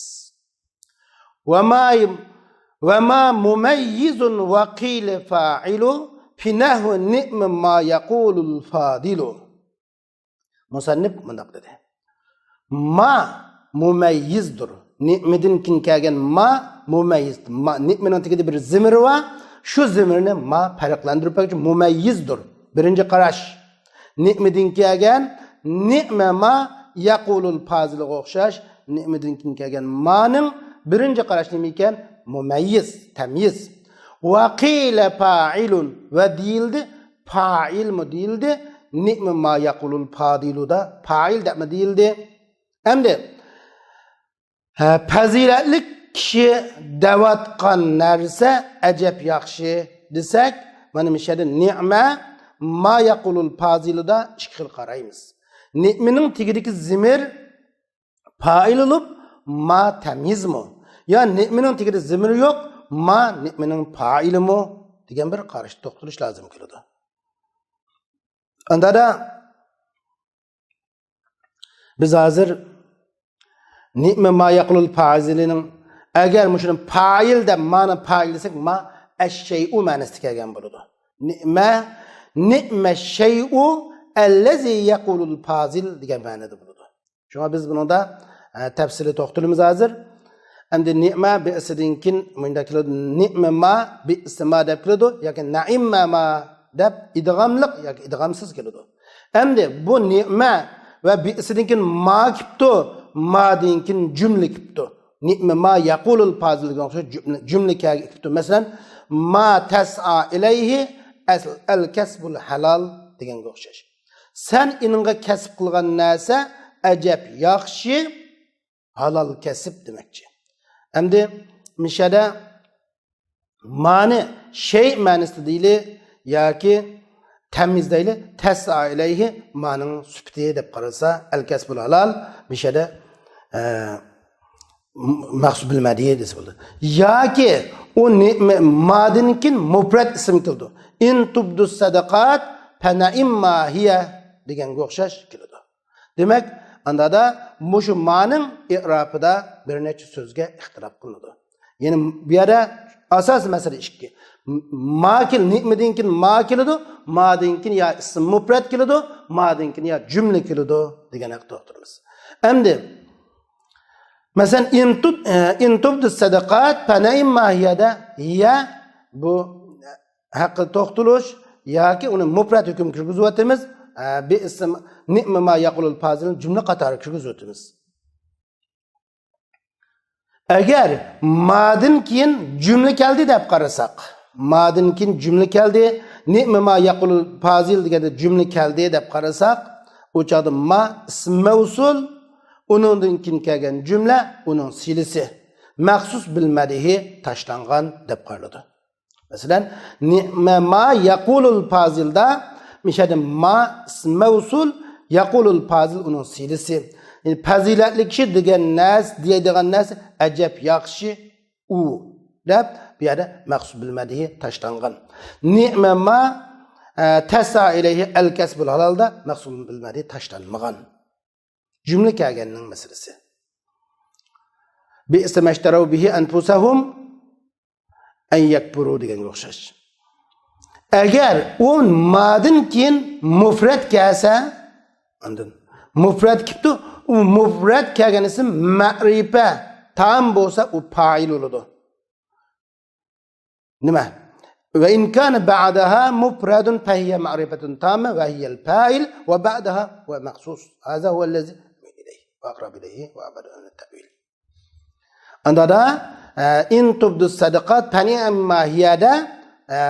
ۋەما، ۋەما مۇمەييىزۇن ۋەقىلە فائىلۇ فىنەھۋى نىئمە ما يەقۇلۇل فادىلۇ. مۇسەننىپ مۇنداق دېدى. ما مۇمەييىزدۇر. نىئمىدىن كېيىن كەلگەن ما مۇمەييىز. ما، نىئمىنىڭ تېگىدە بىر زىمىرى بار. شۇ زىمىرنى ما پەرقلەندۈرۈپ بەرگۈچى مۇمەييىزدۇر. بىرىنچى قاراش. نىئمىدىن كەلگەن نىئمە ما يەقۇلۇل فادىلۇغا ئوخشاش. نىئمىدىن كېيىن كەلگەن مانىڭ بىرىنچى قاراش نېمە ئىكەن؟ مۇمەييىز، تەميىز. ۋەقىلە فائىلۇن، ۋە دېيىلدى، پائىلمۇ دېيىلدى، نىئمە ما يەقۇلۇل فادىلۇدا پائىل دەپمۇ دېيىلدى. ئەمدى، ھە، پەزىلەتلىك كىشى دەۋاتقان نەرسە ئەجەب ياخشى دېسەك، مانا مۇشۇ يەردە نىئمە ما يەقۇلۇل فادىلۇدا ئىككى خىل قارايمىز. نىئمىنىڭ تېگىدىكى زىمىر پائىل بولۇپ، ما تەميىزمۇ؟ يا نىئمىنىڭ تېگىدە زىمىر يوق، ما نېمىنىڭ پائىلىمۇ دېگەن بىر قاراشتا توختىلىش لازىم كېلىدۇ. ئاندا بىز ھازىر نېمە ما يەقۇلۇل پازىلىنىڭ، ئەگەر مۇشۇنى پائىل دەپ، مانى پائىل دېسەك، ما ئەششەيئۇ مەنىسىدە كەلگەن بولىدۇ. نېمە، نېمە شەيئۇ ئەللەزى يەقۇلۇل پازىل دېگەن مەنىدە بولىدۇ. شۇڭا بىز بۇنىڭدا، ئە، تەپسىلىي توختىلىمىز ھازىر. ئەمدى نېمە بىئسىدىن كېيىن مۇنداق كېلىدۇ، نېمە ما بىئس ما دەپ كېلىدۇ ياكى نەئىممە ما دەپ ئىدغاملىق ياكى ئىدغامسىز كېلىدۇ. ئەمدى بۇ نېمە ۋە بىئسىدىن كېيىن ما كېلىپتۇ، مادىن كېيىن جۈملە كېلىپتۇ. نېمە ما يەقۇلۇل پازىل دېگەن ئوخشاش جۈملە، جۈملە كەلگە كېلىپتۇ. مەسىلەن، ما تەسئا ئىلەيھى ئەل كەسبۇل ھالال دېگەنگە ئوخشاش. سەن ئېنىڭغا كەسىپ قىلغان نەرسە ئەجەب ياخشى، ھالال كەسىپ دېمەكچى. ئەمدى مىشەدە مانى شەي مەنىسىدە دەيلى ياكى تەميىز دەيلى، تەسئا ئىلەيھى مانىڭ سۈپىتى دەپ قارىسا، ئەل كەسبۇل ھالال مىشەدە، ئە، مەخسۇس بىلمەدى دېسە بولىدۇ. ياكى ئۇ نېمە، مادىن كېيىن مۇپرەت ئىسىم كېلىدۇ. ئىن تۇبدۇ سەدەقات فەنەئىمما ھىيە دېگەنگە ئوخشاش كېلىدۇ. دېمەك، ئاندا مۇشۇ مانىڭ ئىئرابىدا بىر نەچچە سۆزگە ئىختىلاپ قىلىنىدۇ. يەنى بۇ يەردە ئاساسىي مەسىلە ئىككى. ما كېل-، نېمىدىن كېيىن ما كېلىدۇ، مادىن كېيىن يا ئىسىم مۇپرەت كېلىدۇ، مادىن كېيىن يا جۈملە كېلىدۇ دېگەن ھەققىدە توختىلىمىز. ئەمدى مەسىلەن، ئىن تۇب-، ئە، ئىن تۇبدۇ سەدەقات فەنەئىمما ھىيەدە ھىيە بۇ ھەققىدە توختىلىش ياكى ئۇنى مۇپرەت ھۆكۈم كىرگۈزۈۋاتىمىز. ئە، بىئسىم نېمە ما يەقۇلۇل پازىلنى جۈملە قاتارىغا كىرگۈزۈۋاتىمىز. ئەگەر مادىن كېيىن جۈملە كەلدى دەپ قارىساق، مادىن كېيىن جۈملە كەلدى، نېمە ما يەقۇلۇل پازىل دېگەندە جۈملە كەلدى دەپ قارىساق، ئۇ چاغدا ما ئىسم مەۋسۇل، ئۇنىڭدىن كېيىن كەلگەن جۈملە ئۇنىڭ سىلىسى، مەخسۇس بىلمەدىھى تاشلانغان دەپ قارىلىدۇ. مەسىلەن، نېمە ما يەقۇلۇل پازىلدا، مىشەدە ما ئىسم مەۋسۇل، يەقۇلۇل پازىل ئۇنىڭ سىلىسى. يەنى پەزىلەتلىك كىشى دېگەن نەرسە، دېيەدىغان نەرسە ئەجەب ياخشى ئۇ دەپ بۇ يەردە مەخسۇس بىلمەدىھى تاشلانغان. نېمە ما، ئە، تەسئا ئىلەيھى ئەل كەسبۇل ھالالدا مەخسۇس بىلمەدىھى تاشلانمىغان. جۈملە كەلگەننىڭ مەسىلىسى. بىئسە مەشتەرەۋ بىھى ئەنفۇسەھۇم ئەن يەكپۇرۇ دېگەنگە ئوخشاش. ئەگەر ئۇ مادىن كېيىن مۇفرەت كەلسە، ئاندىن مۇفرەت كېلىپتۇ، ئۇ مۇفرەت كەلگەن ئىسىم مەرىپە تام بولسا، ئۇ پائىل بولىدۇ. نېمە؟ وَإِنْ كَانَ بَعْدَهَا مُفْرَدٌ فَهِيَ مَعْرِفَةٌ تَامَّةٌ وَهِيَ الْفَاعِلُ وَبَعْدَهَا هُوَ مَخْصُوصٌ. هَذَا هُوَ الَّذِي إِلَيْهِ وَأَقْرَبُ إِلَيْهِ وَأَبْعَدُ عَنِ التَّأْوِيلِ. ئاندا، ئە، ئىن تۇبدۇ سەدىقات فەنىئمما ھىيەدە، ئە،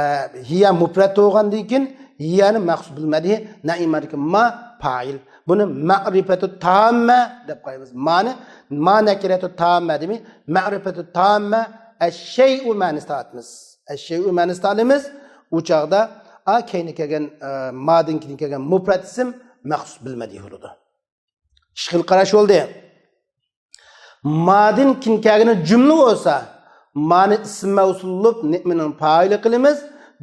ھىيە مۇپرەت بولغاندىن كېيىن ھىيەنى مەخسۇس بىلمەدى، نەئىمەدىكى ما پائىل. بۇنى مەرىپەتۇ تاممە دەپ قويىمىز. مانى، ما نەكىرەتۇ تاممە دېمەي، مەرىپەتۇ تاممە، ئەششەيئۇ مەنىسىدە ئاتىمىز. ئەششەيئۇ مەنىسىدە ئالىمىز. ئۇ چاغدا، ئا، كەينى كەلگەن، ئە، مادىن كېيىن كەلگەن مۇپرەت ئىسىم مەخسۇس بىلمەدى بولىدۇ. ئىككى خىل قاراش بولدى. مادىن كېيىن كەلگىنى جۈملە بولسا، مانى ئىسىم مەۋسۇل بولۇپ، نېمىنىڭ پائىلى قىلىمىز،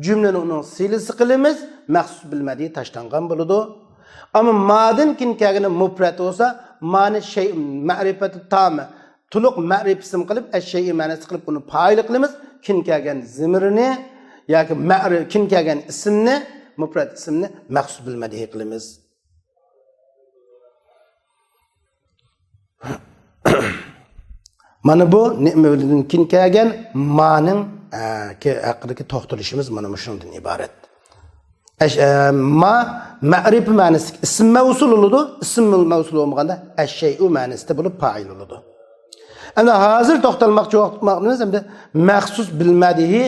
جۈملىنى ئۇنىڭ سىلىسى قىلىمىز، مەخسۇس بىلمەدى تاشلانغان بولىدۇ. ئەمما مادىن كېيىن كەلگىنى مۇپرەت بولسا، مانى شەي مەرىپەتۇ تامە، تولۇق مەرىپە ئىسىم قىلىپ، ئەششەيئى مەنىسى قىلىپ، ئۇنى پائىلى قىلىمىز، كېيىن كەلگەن زىمىرنى ياكى مەرى-، كېيىن كەلگەن ئىسىمنى، مۇپرەت ئىسىمنى مەخسۇس بىلمەدى قىلىمىز. مانا بۇ نېمىدىن كېيىن كەلگەن مانىڭ، ئە، كە-، ھەققىدىكى توختىلىشىمىز مانا مۇشۇنىڭدىن ئىبارەت. ئەش-، ئە، ما مەرىپە مەنىسى ئىسىم مەۋسۇل بولىدۇ، ئىسىم مەۋسۇل بولمىغاندا ئەششەيئۇ مەنىسىدە بولۇپ پائىل بولىدۇ. ئەمدى ھازىر توختالماقچى بولغىنىمىز ئەمدى مەخسۇس بىلمەدىھى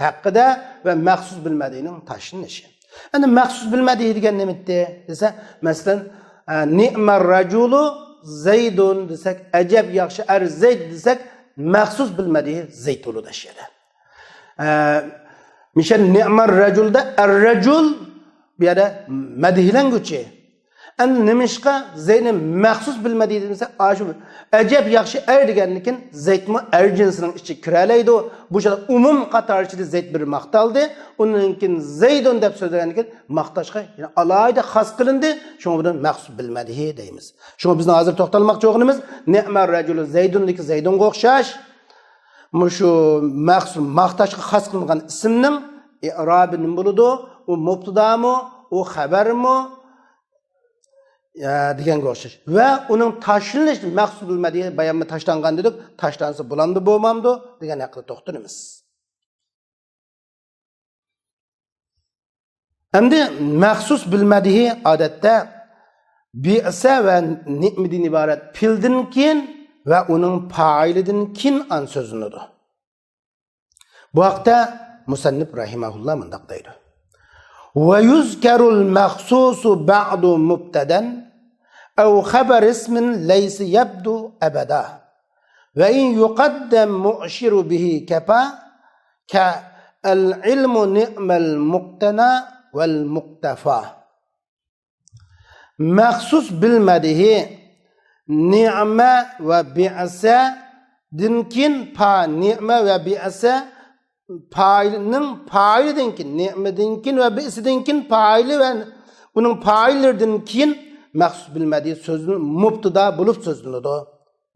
ھەققىدە ۋە مەخسۇس بىلمەدىھىنىڭ تاشلىنىشى. ئەمدى مەخسۇس بىلمەدىھى دېگەن نېمىتتى دېسە، مەسىلەن، ئە، نىئمەر رەجۇلۇ زەيدۇن دېسەك، ئەجەب ياخشى ئەر زەيد دېسەك، مەخسۇس بىلمەدىھى زەيد بولىدۇ ئەشيەدە. ئە، مىشەن نىئمەر رەجۇلدا ئەر رەجۇل بۇ يەردە مەدھىيلەنگۈچى. ئەمدى نېمىشقا زەيدنى مەخسۇس بىلمەدى دېسە، ئاشۇ ئەجەب ياخشى ئەر دېگەندىن كېيىن زەيدمۇ ئەر جىنسىنىڭ ئىچىگە كىرەلەيدۇ. بۇ چاغدا ئومۇم قاتار ئىچىدە زەيد بىر ماختالدى. ئۇنىڭدىن كېيىن زەيدۇن دەپ سۆزلىگەندىن كېيىن ماختاشقا يەنە ئالاھىدە خاس قىلىندى. شۇڭا بۇنى مەخسۇس بىلمەدى دەيمىز. شۇڭا بىزنىڭ ھازىر توختالماقچى بولغىنىمىز نىئمەر رەجۇلۇ زەيدۇندىكى زەيدۇنغا ئوخشاش. مۇشۇ مەخسۇس ماختاشقا خاس قىلىنغان ئىسىمنىڭ ئىرابى نېمە بولىدۇ؟ ئۇ مۇبتىدامۇ، ئۇ خەبەرمۇ، يا، دېگەنگە ئوخشاش. ۋە ئۇنىڭ تاشلىنىش مەخسۇس بىلمەدى، بايانمۇ تاشلانغان دېدۇق، تاشلانسا بولامدۇ، بولمامدۇ دېگەن ھەققىدە توختىلىمىز. ئەمدى مەخسۇس بىلمەدىھى ئادەتتە بىئسە ۋە نىئمىدىن ئىبارەت پېئىلدىن كېيىن ۋە ئۇنىڭ پائىلىدىن كېيىن ئان سۆزلىنىدۇ. بۇ ھەقتە مۇسەننىپ رەھىمەھۇللا مۇنداق دەيدۇ: ويذكر المخصوص بعد مبتدأ أو خبر اسم ليس يبدو أبدا، وإن يقدم مؤشر به كفى، كالعلم نعم المقتنى والمقتفى. مەخسۇس بىلمەدىھى نىئمە ۋە بىئسەدىن كېيىن پا، نىئمە ۋە بىئسە پائىلنىڭ پائىلىدىن كېيىن، نىئمىدىن كېيىن ۋە بىئسىدىن كېيىن پائىلى ۋە ئۇنىڭ پائىللىرىدىن كېيىن مەخسۇس بىلمەدىھى سۆزلىنىپ مۇبتىدا بولۇپ سۆزلىنىدۇ.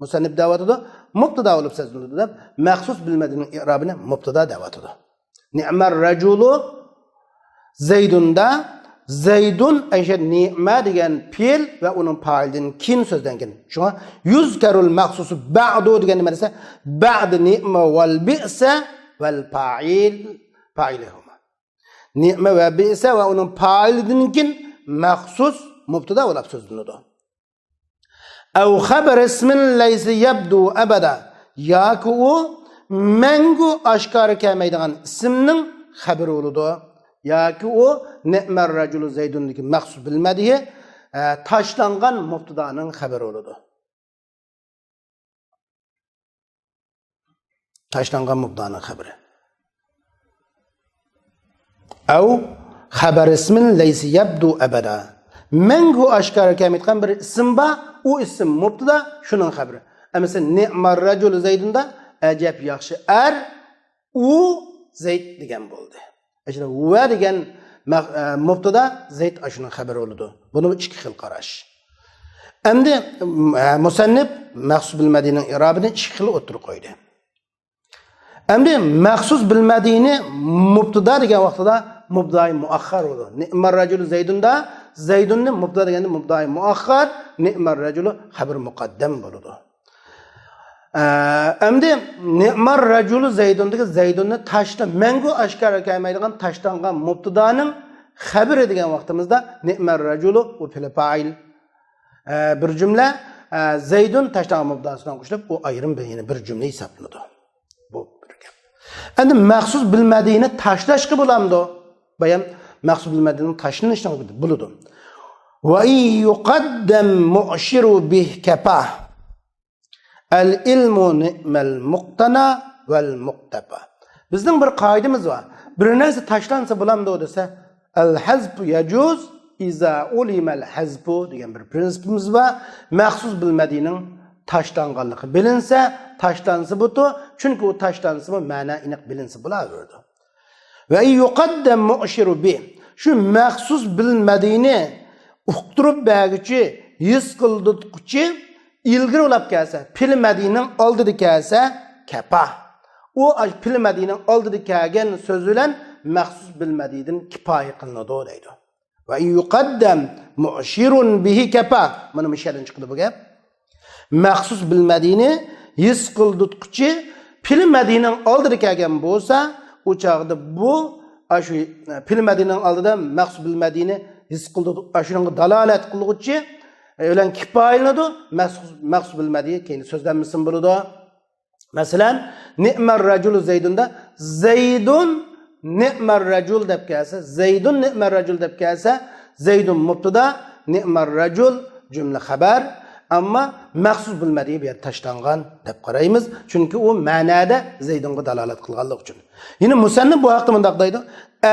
مۇسەننىپ دەۋاتىدۇ، مۇبتىدا بولۇپ سۆزلىنىدۇ دەپ، مەخسۇس بىلمەدىھىنىڭ ئىرابىنى مۇبتىدا دەۋاتىدۇ. نىئمەر رەجۇلۇ زەيدۇندا، زەيدۇن ئەشە نىئمە دېگەن پېئىل ۋە ئۇنىڭ پائىلىدىن كېيىن سۆزلەنگەن. شۇڭا يۇزكەرۇل مەخسۇسۇ بەئدۇ دېگەن نېمە دېسە، بەئدە نىئمە ۋەل بىئسە ۋەل پائىل، پائىلىھۇما. نىئمە ۋە بىئسە ۋە ئۇنىڭ پائىلىدىن كېيىن مەخسۇس مۇبتىدا بولۇپ سۆزلىنىدۇ. ئەۋ خەبەر ئىسمىن لەيسە يەبدۇ ئەبەدە. ياكى ئۇ مەڭگۈ ئاشكارا كەلمەيدىغان ئىسىمنىڭ خەبىرى بولىدۇ. ياكى ئۇ نىئمەر رەجۇلۇ زەيدۇندىكى مەخسۇس بىلمەدىھى، ئە، تاشلانغان مۇبتىدانىڭ خەبىرى بولىدۇ. تاشلانغان مۇبتىدانىڭ خەبىرى. ئەۋ خەبەر ئىسمىن لەيسە يەبدۇ ئەبەدە. مەڭگۈ ئاشكارا كەلمەيدىغان بىر ئىسىم بار، ئۇ ئىسىم مۇبتىدا، شۇنىڭ خەبىرى. ئە، مەسىلەن، نىئمەر رەجۇلۇ زەيدۇندا ئەجەب ياخشى ئەر، ئۇ زەيد دېگەن بولدى. ئەشۇ ۋە دېگەن مەخ-، ئە، مۇبتىدا، زەيد ئاشۇنىڭ خەبىرى بولىدۇ. بۇنىمۇ ئىككى خىل قاراش. ئەمدى، ئە، مۇسەننىپ مەخسۇس بىلمەدىھىنىڭ ئىرابىنى ئىككى خىل ئوتتۇرىغا قويدى. ئەمدى مەخسۇس بىلمەدىھىنى مۇبتىدا دېگەن ۋاقتىدا مۇبتىدائى مۇئەخخەر بولىدۇ. نىئمەر رەجۇلۇ زەيدۇندا زەيدۇننى مۇبتىدا دېگەندە مۇبتىدائى مۇئەخخەر، نىئمەر رەجۇلۇ خەبىر مۇقەددەم بولىدۇ. ئە، ئەمدى نىئمەر رەجۇلۇ زەيدۇندىكى زەيدۇننى تاشلا، مەڭگۈ ئاشكارا كەلمەيدىغان تاشلانغان مۇبتىدانىڭ خەبىرى دېگەن ۋاقتىمىزدا نىئمەر رەجۇلۇ ئۇ پېئىل پائىل. ئە، بىر جۈملە، ئە، زەيدۇن تاشلانغان مۇبتىداسى بىلەن قوشۇلۇپ، ئۇ ئايرىم بىر، يەنە بىر جۈملە ھېسابلىنىدۇ. بۇ بىر گەپ. ئەمدى مەخسۇس بىلمەدىھىنى تاشلاشقا بولامدۇ؟ بايان مەخسۇس بىلمەدىھىنىڭ تاشلىنىشىنى بولىدۇ. وإن يقدم مؤشر به كفى. العلم نعم المقتنى والمقتفى. بىزنىڭ بىر قائىدىمىز بار. بىر نەرسە تاشلانسا بولامدۇ دېسە، الحذف يجوز إذا علم الحذف دېگەن بىر پرىنسىپىمىز بار. مەخسۇس بىلمەدىھىنىڭ تاشلانغانلىقى بىلىنسە، تاشلانسا بوپتۇ. چۈنكى ئۇ تاشلانسىمۇ مەنا ئېنىق بىلىنسە بولاۋېرىدۇ. ۋە يۇقەددەم مۇشىرۇ بى. شۇ مەخسۇس بىلمەدىھىنى ئۇقتۇرۇپ بەرگۈچى، ھېس قىلدۇرتقۇچى ئىلگىرى بولاپ كەلسە، پېئىل مەدىھىنىڭ ئالدىدا كەلسە، كەپا. ئۇ ئاش-، پېئىل مەدىھىنىڭ ئالدىدا كەلگەن سۆز بىلەن مەخسۇس بىلمەدىھىدىن كىپايە قىلىنىدۇ دەيدۇ. ۋە يۇقەددەم مۇشىرۇن بىھى كەپا. مانا مۇشۇ يەردىن چىقىدۇ بۇ گەپ. مەخسۇس بىلمەدىھىنى ھېس قىلدۇرتقۇچى پېئىل مەدىھىنىڭ ئالدىدا كەلگەن بولسا، ئۇ چاغدا بۇ، ئاشۇ، پېئىل مەدىھىنىڭ ئالدىدا مەخسۇس بىلمەدىھىنى ھېس قىلدۇرتۇپ، ئاشۇنىڭغا دالالەت قىلغۇچى بىلەن كىپايىلىنىدۇ. مەخسۇس، مەخسۇس بىلمەدىھى كەينىدە سۆزلەنمىسىمۇ بولىدۇ. مەسىلەن، نىئمەر رەجۇلۇ زەيدۇندا زەيدۇن نىئمەر رەجۇل دەپ كەلسە، زەيدۇن نىئمەر رەجۇل دەپ كەلسە، زەيدۇن مۇبتىدا، نىئمەر رەجۇل جۈملە خەبەر. ئەمما مەخسۇس بىلمەدىھى بۇ يەردە تاشلانغان دەپ قارايمىز. چۈنكى ئۇ مەنەدە زەيدۇنغا دالالەت قىلغانلىقى ئۈچۈن. يەنە مۇسەننىپ بۇ ھەقتە مۇنداق دەيدۇ: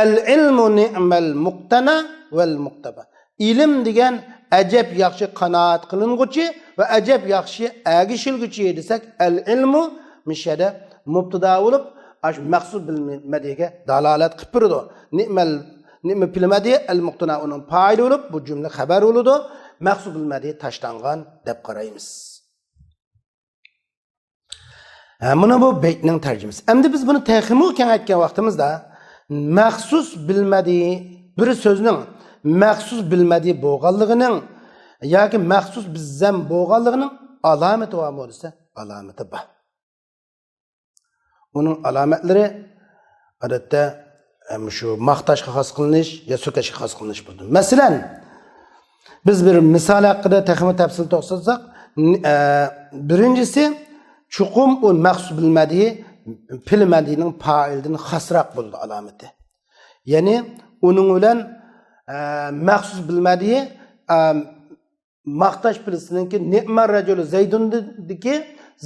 العلم نعم المقتنى والمقتفى. ئىلىم دېگەن ئەجەب ياخشى قانائەت قىلىنغۇچى ۋە ئەجەب ياخشى ئەگىشىلگۈچى دېسەك، ئەل ئىلمۇ مۇشۇ يەردە مۇبتىدا بولۇپ، ئاشۇ مەخسۇس بىلمەدىگە دالالەت قىلىپ بېرىدۇ. نىئمەل، نىئمە بىلمەدى ئەل مۇقتىنا ئۇنىڭ پائىلى بولۇپ، بۇ جۈملە خەۋەر بولىدۇ. مەخسۇس بىلمەدى تاشلانغان دەپ قارايمىز. ھە، مانا بۇ بەيتنىڭ تەرجىمىسى. ئەمدى بىز بۇنى تېخىمۇ كېڭەيتكەن ۋاقتىمىزدا، مەخسۇس بىلمەدى، بىر سۆزنىڭ مەخسۇس بىلمەدى بولغانلىقىنىڭ ياكى مەخسۇس بىلزەم بولغانلىقىنىڭ ئالامىتى بارمۇ دېسە، ئالامىتى بار. ئۇنىڭ ئالامەتلىرى، ئادەتتە، ئە، مۇشۇ ماختاشقا خاس قىلىنىش يا سۆكەشكە خاس قىلىنىش بولىدۇ. مەسىلەن، بىز بىر مىسال ھەققىدە تېخىمۇ تەپسىلىي توختالساق، ن-، ئە، بىرىنچىسى، چوقۇم ئۇ مەخسۇس بىلمەدى، بىلمەدىنىڭ پائىلىدىن خاسراق بولىدۇ ئالامىتى. يەنى ئۇنىڭ بىلەن، ئە، مەخسۇس بىلمەدى، ئە، ماختاش پىلىسىنىڭكى نىئمەر رەجۇلۇ زەيدۇندىكى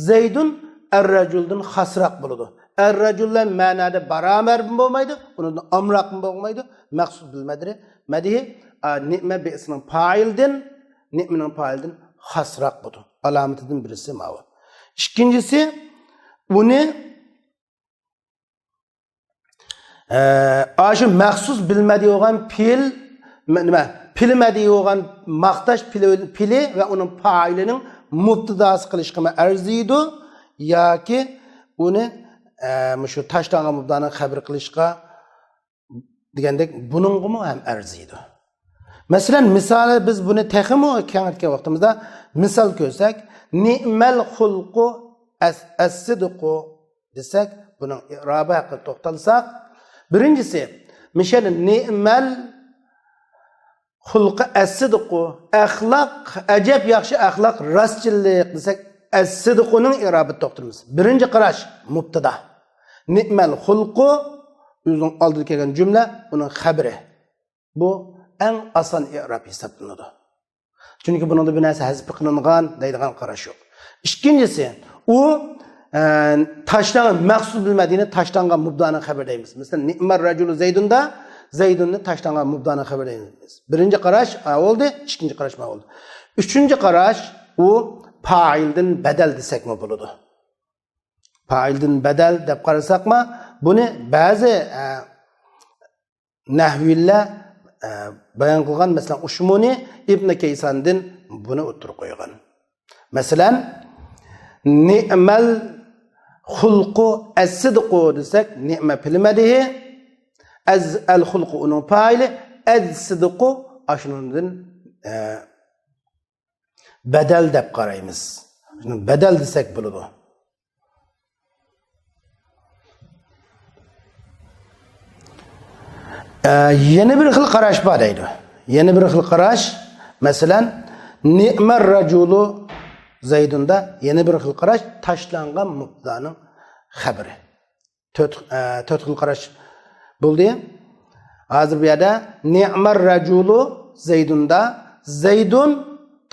زەيدۇن ئەر رەجۇلدىن خاسراق بولىدۇ. ئەر رەجۇل بىلەن مەنادا بارابەر بولمايدۇ، ئۇنىڭدىن ئامراقمۇ بولمايدۇ. مەخسۇس بىلمەدى، مەدىھى، ئا، نىئمە بىئسىنىڭ پائىلىدىن، نىئمىنىڭ پائىلىدىن خاسراق بولىدۇ. ئالامىتىدىن بىرسى ماۋۇ. ئىككىنچىسى، ئۇنى ئە، ئاشۇ مەخسۇس بىلمەدى بولغان پېئىل، نېمە، بىلمەدى بولغان ماختاش پېئىلى، پېئىلى ۋە ئۇنىڭ پائىلىنىڭ مۇبتىداسى قىلىشقىمۇ ئەرزىيدۇ ياكى ئۇنى، ئە، مۇشۇ تاشلانغان مۇبتىدانىڭ خەۋىرى قىلىشقا دېگەندەك بۇنىڭغىمۇ ھەم ئەرزىيدۇ. مەسىلەن، مىسالى بىز بۇنى تېخىمۇ كېڭەيتكەن ۋاقتىمىزدا مىسال كۆرسەك، نىئمەل خۇلقۇ ئەس-، ئەسسىدىقۇ دېسەك، بۇنىڭ ئىئرابى ھەققىدە توختالساق، بىرىنچىسى، مىشەل نىئمەل خۇلقى ئەسسىدىقۇ، ئەخلاق، ئەجەب ياخشى ئەخلاق، راستچىللىق دېسەك، ئەسسىدىقۇنىڭ ئىئرابىدا توختىلىمىز. بىرىنچى قاراش، مۇبتىدا. نىئمەل خۇلقۇ، ئۆزىنىڭ ئالدىدا كەلگەن جۈملە، ئۇنىڭ خەبىرى. بۇ ئەڭ ئاسان ئىئراب ھېسابلىنىدۇ. چۈنكى بۇنىڭدا بىر نەرسە ھەزپ قىلىنغان دەيدىغان قاراش يوق. ئىككىنچىسى، ئۇ، ئە، تاشلانغان، مەخسۇس بىلمەدىنى تاشلانغان مۇبتىدانىڭ خەۋىرى دەيمىز. مەسىلەن، نىئمەر رەجۇلۇ زەيدۇندا زەيدۇننى تاشلانغان مۇبتىدانىڭ خەۋىرى دەيمىز. بىرىنچى قاراش، ئا، بولدى، ئىككىنچى قاراش ما بولدى. ئۈچىنچى قاراش، ئۇ پائىلدىن بەدەل دېسەكمۇ بولىدۇ. پائىلدىن بەدەل دەپ قارىساقمۇ، بۇنى بەزى، ئە، نەھۋىيلەر، ئە، بايان قىلغان، مەسىلەن، ئۇشمۇنى ئىبنى كەيساندىن بۇنى ئوتتۇرىغا قويغان. مەسىلەن، نىئمەل خۇلقۇ ئەسسىدىقۇ دېسەك، نىئمە پېئىلى مەدىھى، ئەز-، ئەل خۇلقۇ ئۇنىڭ پائىلى، ئەسسىدىقۇ ئاشۇنىڭدىن، ئە، بەدەل دەپ قارايمىز. بەدەل دېسەك بولىدۇ. ئە، يەنە بىر خىل قاراش بار دەيدۇ. يەنە بىر خىل قاراش، مەسىلەن، نىئمەر رەجۇلۇ زەيدۇندا يەنە بىر خىل قاراش، تاشلانغان مۇبتىدانىڭ خەبىرى. تۆت، ئە، تۆت خىل قاراش بولدى. ھازىر بۇ يەردە نىئمەر رەجۇلۇ زەيدۇندا زەيدۇن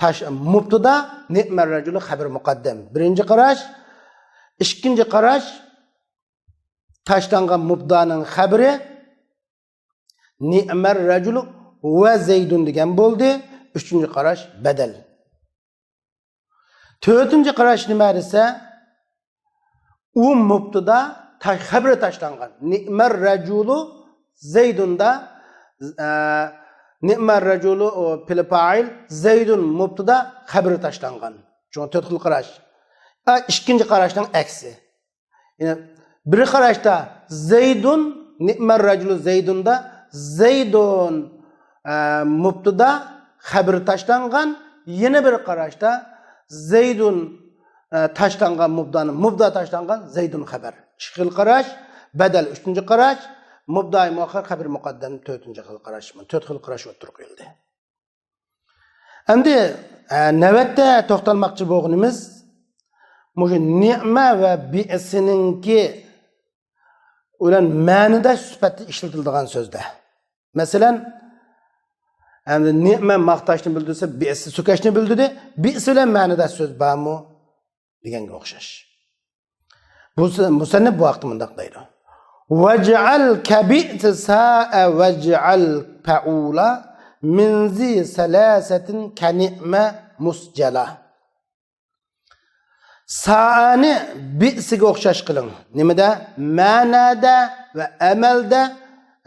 تاش-، مۇبتىدا، نىئمەر رەجۇلۇ خەبىر مۇقەددەم. بىرىنچى قاراش. ئىككىنچى قاراش، تاشلانغان مۇبتىدانىڭ خەبىرى نىئمەر رەجۇلۇ ۋە زەيدۇن دېگەن بولدى. ئۈچىنچى قاراش بەدەل. تۆتىنچى قاراش نېمە دېسە، ئۇ مۇبتىدا تا-، خەبىرى تاشلانغان. نىئمەر رەجۇلۇ زەيدۇندا، ئە، نىئمەر رەجۇلۇ، ئۇ پېئىلى پائىل، زەيدۇن مۇبتىدا، خەبىرى تاشلانغان. شۇڭا تۆت خىل قاراش. ئە، ئىككىنچى قاراشنىڭ ئەكسى. يەنى بىر قاراشتا زەيدۇن، نىئمەر رەجۇلۇ زەيدۇندا زەيدۇن، ئە، مۇبتىدا، خەبىرى تاشلانغان. يەنە بىر قاراشتا زەيدۇن، ئە، تاشلانغان مۇبتىدانى، مۇبتىدا تاشلانغان زەيدۇن خەبەر. ئىككى خىل قاراش، بەدەل ئۈچىنچى قاراش، مۇبتىدائى مۇئەخخەر خەبىر مۇقەددەم تۆتىنچى خىل قاراش. تۆت خىل قاراش ئوتتۇرىغا قويۇلدى. ئەمدى، ئە، نۆۋەتتە توختالماقچى بولغىنىمىز مۇشۇ نىئمە ۋە بىئسىنىڭكى بىلەن مەنىداش سۈپەتتە ئىشلىتىلىدىغان سۆزدە. مەسىلەن، ئەمدى نىئمە ماختاشنى بىلدۈرسە، بىئسى سۆكەشنى بىلدۈردى. بىئسى بىلەن مەنىداش سۆز بارمۇ؟ دېگەنگە ئوخشاش. بۇ سۆ-، مۇسەننىپ بۇ ھەقتە مۇنداق دەيدۇ. ۋەجئەل كەبىئسە سائە ۋەجئەل پەئۇلا مىن زى سەلاسەتىن كەنىئمە مۇسجەلا. سائەنى بىئسىگە ئوخشاش قىلىڭ. نېمىدە؟ مەنادە ۋە ئەمەلدە،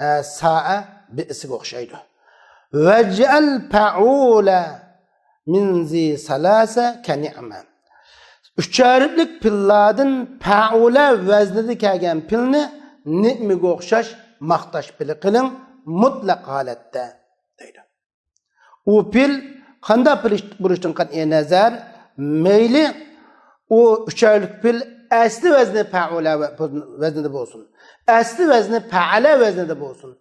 ئە، سائە بىئسىگە ئوخشايدۇ. ۋەجئەل پەئۇلە مىن زى سەلاسە كەنىئمە. ئۈچ ھەرپلىك پىللاردىن پەئۇلە ۋەزنىدە كەلگەن پىلنى نىئمىگە ئوخشاش ماختاش پىلى قىلىڭ مۇتلەق ھالەتتە، دەيدۇ. ئۇ پىل قانداق پىل بولۇشتىن قەتئىي نەزەر، مەيلى ئۇ ئۈچ ھەرپلىك پىل ئەسلى ۋەزنى پەئۇلە ۋە-، ۋەزنىدە بولسۇن، ئەسلى ۋەزنى پەئەلە ۋەزنىدە بولسۇن،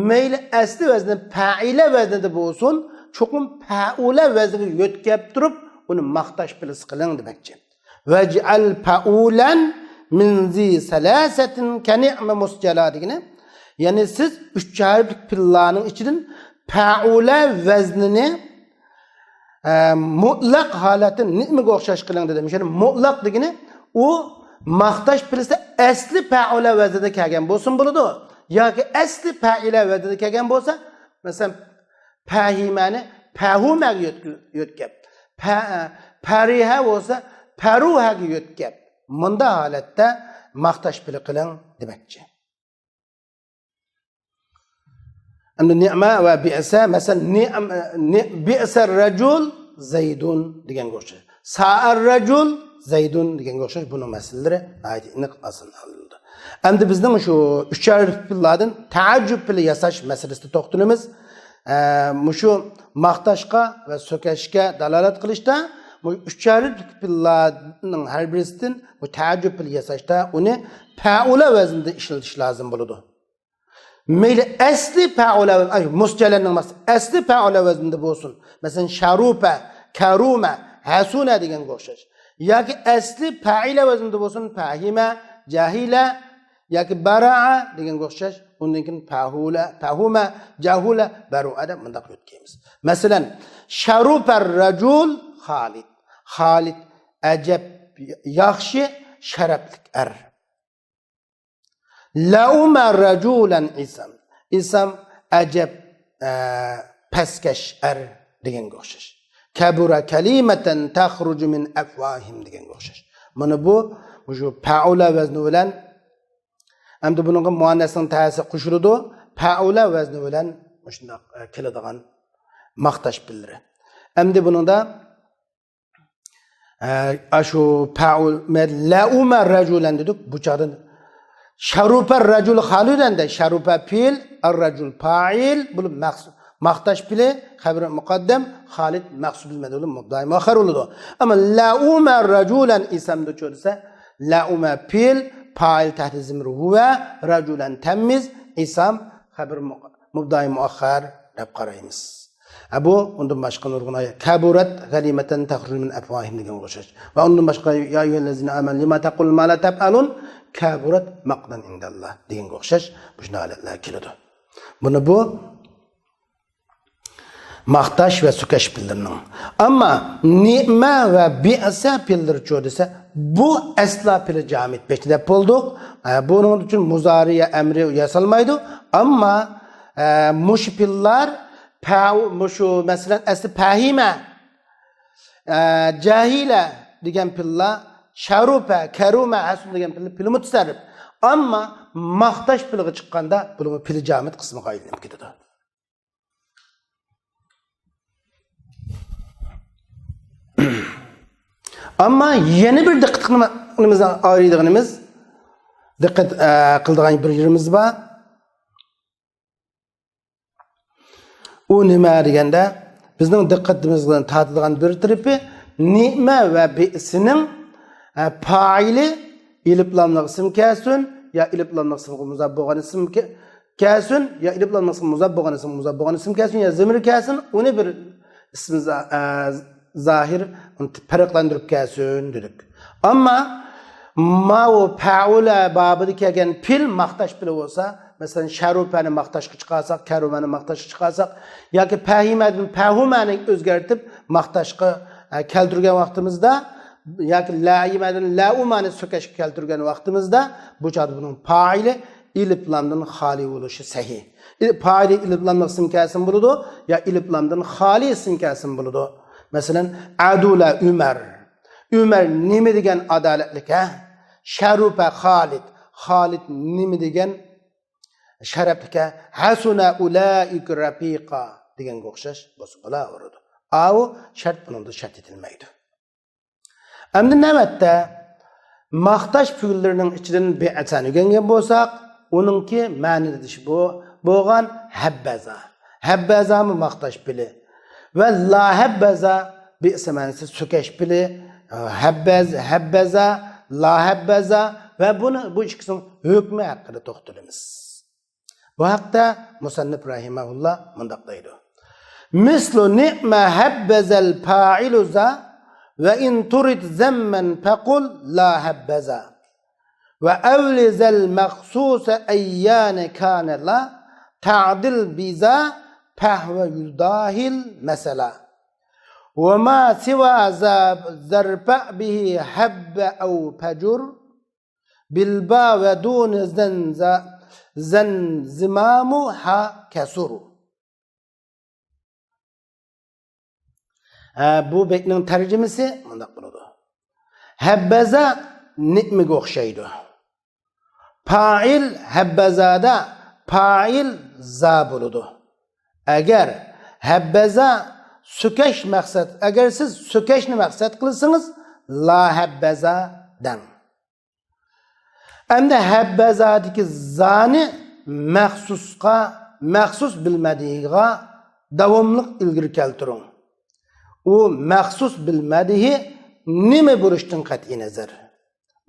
مەيلى ئەسلى ۋەزنى پەئىلە ۋەزنىدە بولسۇن، چوقۇم پەئۇلە ۋەزنىگە يۆتكەپ تۇرۇپ، ئۇنى ماختاش پىلىسى قىلىڭ دېمەكچى. ۋەجئەل پەئۇلەن مىن زى سەلاسەتىن كەنىئمە مۇسجەلا دېگىنى، يەنى سىز ئۈچ ھەرپلىك پىللارنىڭ ئىچىدىن پەئۇلە ۋەزنىنى، ئە، مۇتلەق ھالەتتە نېمىگە ئوخشاش قىلىڭ دېدى. يەنى مۇتلەق دېگىنى ئۇ ماختاش پىلىسى ئەسلى پەئۇلە ۋەزنىدە كەلگەن بولسۇن بولىدۇ. ياكى ئەسلى پەئىلە ۋەزنىدە كەلگەن بولسا، مەسىلەن، پەھىمەنى پەھۇمەگە يۆتكە-، يۆتكەپ، پە-، پەرىھە بولسا پەرۇھەگە يۆتكەپ، مۇنداق ھالەتتە ماختاش پىلى قىلىڭ دېمەكچى. ئەمدى نىئمە ۋە بىئسە، مەسىلەن، نىئم-، نى-، بىئسە رەجۇل زەيدۇن دېگەنگە ئوخشاش. سائەر رەجۇل زەيدۇن دېگەنگە ئوخشاش بۇنىڭ مەسىلىلىرى ناھايىتى ئېنىق ئاسان ئاڭلىنىدۇ. ئەمدى بىزنىڭ شۇ ئۈچ ھەرپلىك پىللاردىن تەئەججۈپ پىلى ياساش مەسىلىسىدە توختىلىمىز. ئە، مۇشۇ ماختاشقا ۋە سۆكەشكە دالالەت قىلىشتا، مۇ-، ئۈچ ھەرپلىك پىللارنىڭ ھەر بىرسىدىن بۇ تەئەججۈپ پىلى ياساشتا ئۇنى پەئۇلە ۋەزنىدە ئىشلىتىش لازىم بولىدۇ. مەيلى ئەسلى پەئۇلە، ئاي، مۇسجەلەننىڭ مەقسىتى ئەسلى پەئۇلە ۋەزنىدە بولسۇن. مەسىلەن، شەرۇپە، كەرۇمە، ھەسۇنە دېگەنگە ئوخشاش. ياكى ئەسلى پەئىلە ۋەزنىدە بولسۇن، پەھىمە، جەھىلە، ياكى بەرائە دېگەنگە ئوخشاش. ئۇندىن كېيىن پەھۇلە، پەھۇمە، جەھۇلە، بەرۇئە دەپ مۇنداق يۆتكەيمىز. مەسىلەن، شەرۇپەر رەجۇل خالىد. خالىد ئەجەب ياخشى، شەرەپلىك ئەر. لەئۇمە رەجۇلەن ئىسام. ئىسام ئەجەب، ئە، پەسكەش ئەر دېگەنگە ئوخشاش. كەبۇرە كەلىمەتەن تەخرۇجۇ مىن ئەفۋاھىم دېگەنگە ئوخشاش. مانا بۇ، مۇشۇ پەئۇلە ۋەزنى بىلەن، ئەمدى بۇنىڭغا مۇئەننەسنىڭ تەسى قوشۇلىدۇ. پەئۇلە ۋەزنى بىلەن مۇشۇنداق، ئە، كېلىدىغان ماختاش پىللىرى. ئەمدى بۇنىڭدا ئە، ئاشۇ پەئۇل، مە-، لەئۇمە رەجۇلەن دېدۇق، بۇ چاغدا شەرۇپە رەجۇل خالىدەن دە، شەرۇپە پېئىل، ئەر رەجۇل پائىل، بۇ مەخس-، ماختاش پېئىلى، خەبىرى مۇقەددەم، خالىد مەخسۇس بىلمەيدۇ، بۇ مۇبتەدا مۇئەخخەر بولىدۇ. ئەمما لەئۇمە رەجۇلەن ئىسەمدە چۆ دېسە، لەئۇمە پېئىل، پائىل تەھت زىمىر ھۇۋە، رەجۇلەن تەميىز، ئىسەم خەبىرى مۇق-، مۇبتەدا مۇئەخخەر دەپ قارايمىز. ھە، بۇ ئۇندىن باشقا نۇرغۇن ئايەت. كەبۇرەت كەلىمەتەن تەخرۇجۇ مىن ئەفۋاھىم دېگەنگە ئوخشاش. ۋە ئۇندىن باشقا يا ئەييۇھەللەزىنە ئامەنۇ لىمە تەقۇلۇنە ما لا تەپئەلۇن كەبۇرەت مەقتەن ئىندەللاھ دېگەنگە ئوخشاش مۇشۇنداق ھالەتلەر كېلىدۇ. بۇنى بۇ ماختاش ۋە سۆكەش پېئىللىرىنىڭ. ئەمما نىئمە ۋە بىئسە پېئىللىرىچۇ دېسە، بۇ ئەسلا پېئىلى جامىد پېئىل دەپ بولدۇق. ئە، بۇنىڭ ئۈچۈن مۇزارى يا ئەمرى ياسالمايدۇ. ئەمما، ئە، مۇشۇ پېئىللار پە-، مۇشۇ، مەسىلەن، ئەسلى پەھىمە، ئە، جەھىلە دېگەن پېئىللار، شەرۇپە، كەرۇمە، ھەسۇن دېگەن پېئىل، پېئىلى مۇتەسەررىپ. ئەمما ماختاش پېئىلىغا چىققاندا، بۇلارمۇ پېئىلى جامىد قىسمىغا ئايلىنىپ كېتىدۇ. ئەمما يەنە بىر دىققەت قىلما-، قىلمىز-، ئايرىيدىغىنىمىز، دىققەت، ئە، قىلىدىغان بىر يېرىمىز بار. ئۇ نېمە دېگەندە، بىزنىڭ دىققىتىمىزنى تارتىدىغان بىر تەرىپى نېمە ۋە بىئسىنىڭ، ئە، پائىلى ئېلىپلاملىق ئىسىم كەلسۇن، يا ئېلىپلاملىق ئىسىمغا مۇزاپ بولغان ئىسىم كە-، كەلسۇن، يا ئېلىپلاملىق ئىسىم مۇزاپ بولغان ئىسىم، مۇزاپ بولغان ئىسىم كەلسۇن، يا زېمىر كەلسۇن، ئۇنى بىر ئىسمى زا-، ئە، زاھىر، ئۇنى پەرقلەندۈرۈپ كەلسۇن دېدۇق. ئەمما ماۋۇ پەئۇلە بابىدا كەلگەن پېئىل ماختاش پېئىلى بولسا، مەسىلەن، شەرۇپەنى ماختاشقا چىقارساق، كەرۇمەنى ماختاشقا چىقارساق، ياكى پەھىمەدىن پەھۇمەنى ئۆزگەرتىپ ماختاشقا، ئە، كەلتۈرگەن ۋاقتىمىزدا، ياكى لەئىمەدىن لەئۇمەنى سۆكەشكە كەلتۈرگەن ۋاقتىمىزدا، بۇ چاغدا بۇنىڭ پائىلى ئېلىپلامدىن خالىي بولۇشى سەھىھ. ئېلىپ، پائىلى ئېلىپلاملىق ئىسىم كەلسىمۇ بولىدۇ، يا ئېلىپلامدىن خالىي ئىسىم كەلسىمۇ بولىدۇ. مەسىلەن، ئەدۇلە ئۆمەر. ئۆمەر نېمە دېگەن ئادالەتلىك، ھە؟ شەرۇپە خالىد. خالىد نېمە دېگەن شەرەپلىك، ھە؟ ھەسۇنە ئۇلائىكە رەپىقا دېگەنگە ئوخشاش بولسا بولاۋېرىدۇ. ئاۋۇ شەرت بۇنىڭدا شەرت ئېتىلمەيدۇ. ئەمدى نۆۋەتتە ماختاش پۈگۈنلىرىنىڭ ئىچىدىن بىئەسەنى ئۆگەنگەن بولساق، ئۇنىڭكى مەنىدىشى بۇ بولغان ھەببەزا. ھەببەزامۇ ماختاش پېئلى. ۋە لا ھەببەزا، بىئسە مەنىسى سۆكەش پېئلى. ھەببەز، ھەببەزا، لا ھەببەزا ۋە بۇنى، بۇ ئىككىسىنىڭ ھۆكمى ھەققىدە توختىلىمىز. بۇ ھەقتە مۇسەننىپ رەھىمەھۇللا مۇنداق دەيدۇ: مىسلۇ نىئمە ھەببەزەل پائىلۇ زا، ۋە ئىن تۇرىد زەممەن پەقۇل لا ھەببەزا. ۋە ئەۋلىزەل مەخسۇسە ئەييانە كانە لا تەئدىل بىزا پەھۋە يۇداھىل مەسەلا. ۋە ما سىۋا زا زەرفە بىھى ھەببە ئەۋ پەجۇر. بىلبا ۋە دۇنى زەن زا، زەن زىمامۇ ھا كەسۇر. ھە، بۇ بەيتنىڭ تەرجىمىسى مۇنداق بولىدۇ. ھەببەزا نىئمىگە ئوخشايدۇ. پائىل ھەببەزادا پائىل زا بولىدۇ. ئەگەر ھەببەزا سۆكەش مەقسەت، ئەگەر سىز سۆكەشنى مەقسەت قىلسىڭىز، لا ھەببەزا دەڭ. ئەمدى ھەببەزادىكى زانى مەخسۇسقا، مەخسۇس بىلمەدىغا داۋاملىق ئىلگىرى كەلتۈرۈڭ. ئۇ مەخسۇس بىلمەدىغى نېمە بولۇشتىن قەتئىي نەزەر.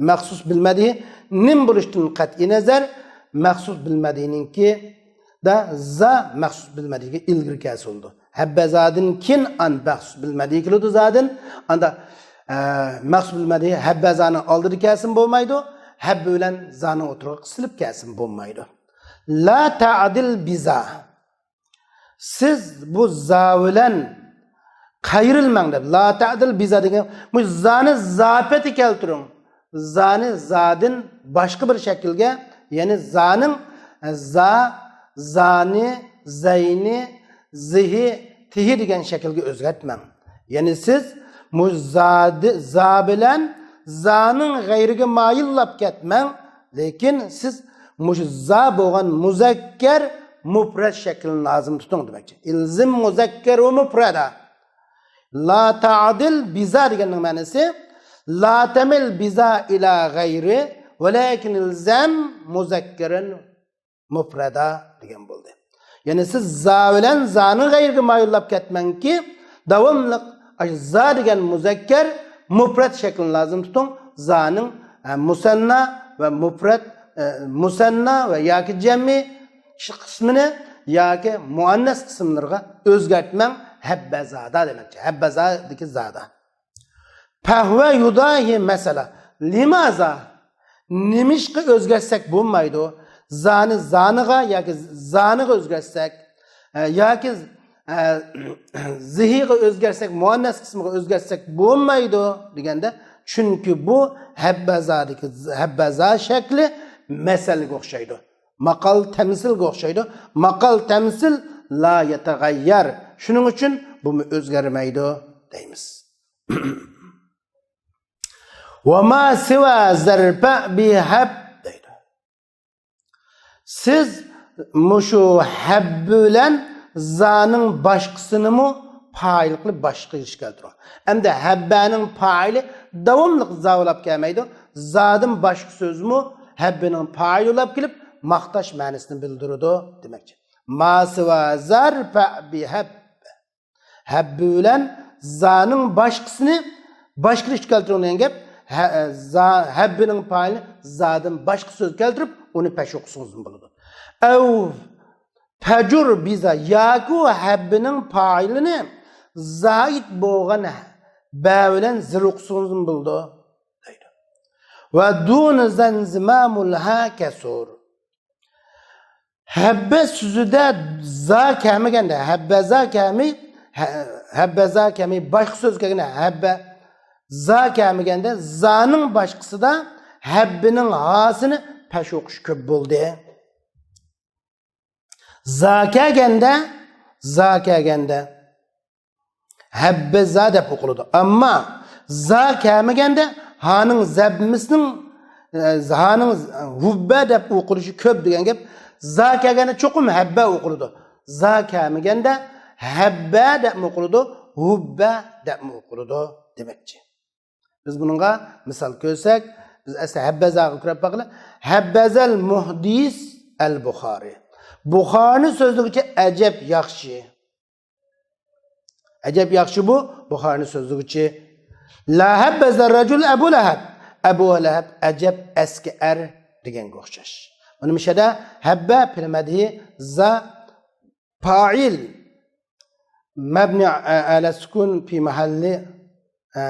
مەخسۇس بىلمەدىغى نېمە بولۇشتىن قەتئىي نەزەر، مەخسۇس بىلمەدىغىنىڭكى دا زا مەخسۇس بىلمەدىغىگە ئىلگىرى كەلسە بولىدۇ. ھەببەزادىن كېيىن ئان مەخسۇس بىلمەدىغى كېلىدۇ زادىن. ئاندا، ئە، مەخسۇس بىلمەدىغى ھەببەزانىڭ ئالدىدا كەلسىمۇ بولمايدۇ. ھەببە بىلەن زانىڭ ئوتتۇرىغا قىسىلىپ كەلسىمۇ بولمايدۇ. لا تەئدىل بىزا. سىز بۇ زا بىلەن قايرىلماڭ دەپ، لا تەئدىل بىزا دېگەن، بۇ زانى زاپەتكە كەلتۈرۈڭ. زانى زادىن باشقا بىر شەكىلگە، يەنى زانىڭ، ئە، زا، زانى، زەينى، زىھى، تىھى دېگەن شەكىلگە ئۆزگەرتمەڭ. يەنى سىز مۇ زادى، زا بىلەن زانىڭ غەيرىگە مايىللاپ كەتمەڭ، لېكىن سىز مۇشۇ زا بولغان مۇزەككەر مۇپرەت شەكلىنى لازىم تۇتۇڭ دېمەكچى. ئىلزىم مۇزەككەر ۋە مۇپرەدا. لا تەئدىل بىزا دېگەننىڭ مەنىسى، لا تەمىل بىزا ئىلا غەيرى، ۋەلەكىن ئىلزەم مۇزەككەرەن مۇپرەدا دېگەن بولدى. يەنى سىز زا بىلەن زانىڭ غەيرىگە مايىللاپ كەتمەڭكى، داۋاملىق ئاشۇ زا دېگەن مۇزەككەر مۇپرەت شەكلىنى لازىم تۇتۇڭ. زانىڭ، ئە، مۇسەننا ۋە مۇپرەت، ئە، مۇسەننا ۋە ياكى جەمئىي قىسمىنى ياكى مۇئەننەس قىسىملىرىغا ئۆزگەرتمەڭ. ھەببەزادا دېمەكچى. ھەببەزادىكى زادا. پەھۋە يۇداھى مەسەلە. لىمازا؟ نېمىشقا ئۆزگەرتسەك بولمايدۇ؟ زانى زانىغا ياكى زانىغا ئۆزگەرتسەك، ئە، ياكى، ئە، زىھىغا ئۆزگەرتسەك، مۇئەننەس قىسمىغا ئۆزگەرتسەك بولمايدۇ دېگەندە، چۈنكى بۇ ھەببەزادىكى ھەببەزا شەكلى مەسەلگە ئوخشايدۇ. ماقال تەمسىلگە ئوخشايدۇ. ماقال تەمسىل لا يەتەغەييەر. شۇنىڭ ئۈچۈن بۇمۇ ئۆزگەرمەيدۇ دەيمىز. ۋە ما سىۋا زەرفە بىھەب دەيدۇ. سىز مۇشۇ ھەببە بىلەن زانىڭ باشقىسىنىمۇ پائىل قىلىپ باشقا ئىش كەلتۈرۈڭ. ئەمدى ھەببەنىڭ پائىلى داۋاملىق زا بولاپ كەلمەيدۇ. زادىن باشقا سۆزمۇ ھەببىنىڭ پائىلى بولاپ كېلىپ، ماختاش مەنىسىنى بىلدۈرىدۇ دېمەكچى. ما سىۋا زەرفە بىھەب. ھەببە بىلەن زانىڭ باشقىسىنى باشقا ئىشقا كەلتۈرۈڭ دېگەن گەپ. ھە-، زا-، ھەببىنىڭ پائىلىنى زادىن باشقا سۆز كەلتۈرۈپ، ئۇنى پەش ئوقۇسىڭىزمۇ بولىدۇ. ئەۋ پەجۇر بىزا، ياكى ئۇ ھەببىنىڭ پائىلىنى زائىد بولغان بە بىلەن زىر ئوقۇسىڭىزمۇ بولىدۇ، دەيدۇ. ۋە دۇنى زەن زىمامۇل ھا كەسۇر. ھەببە سۆزىدە زا كەلمىگەندە، ھەببەزا كەلمەي، ھە-، ھەببەزا كەلمەي، باشقا سۆز كەلگەندە، ھەببە زا كەلمىگەندە، زانىڭ باشقىسىدا ھەببىنىڭ ھاسىنى پەش ئوقۇش كۆپ بولدى. زا كەلگەندە، زا كەلگەندە ھەببەزا دەپ ئوقۇلىدۇ. ئەمما زا كەلمىگەندە ھانىڭ زەممىسىنىڭ، ئە، ھانىڭ ھۇببە دەپ ئوقۇلۇشى كۆپ دېگەن گەپ. زا كەلگەندە چوقۇم ھەببە ئوقۇلىدۇ. زا كەلمىگەندە ھەببە دەپمۇ ئوقۇلىدۇ، ھۇببە دەپمۇ ئوقۇلىدۇ دېمەكچى. بىز بۇنىڭغا مىسال كۆرسەك، بىز ئەسلى ھەببەزاغا كۆرۈپ باقىلى. ھەببەزەل مۇھدىس ئەل بۇخارى. بۇخارىنى سۆزلىگۈچى ئەجەب ياخشى. ئەجەب ياخشى بۇ، بۇخارىنى سۆزلىگۈچى. لا ھەببەزە رەجۇل ئەبۇ لەھەب. ئەبۇ لەھەب ئەجەب ئەسكى ئەر دېگەنگە ئوخشاش. مانا مۇشۇ يەردە ھەببە پېئىل مەدھى، زا پائىل، مەبنى ئەلە سۇكۇن پى مەھەللى، ئە،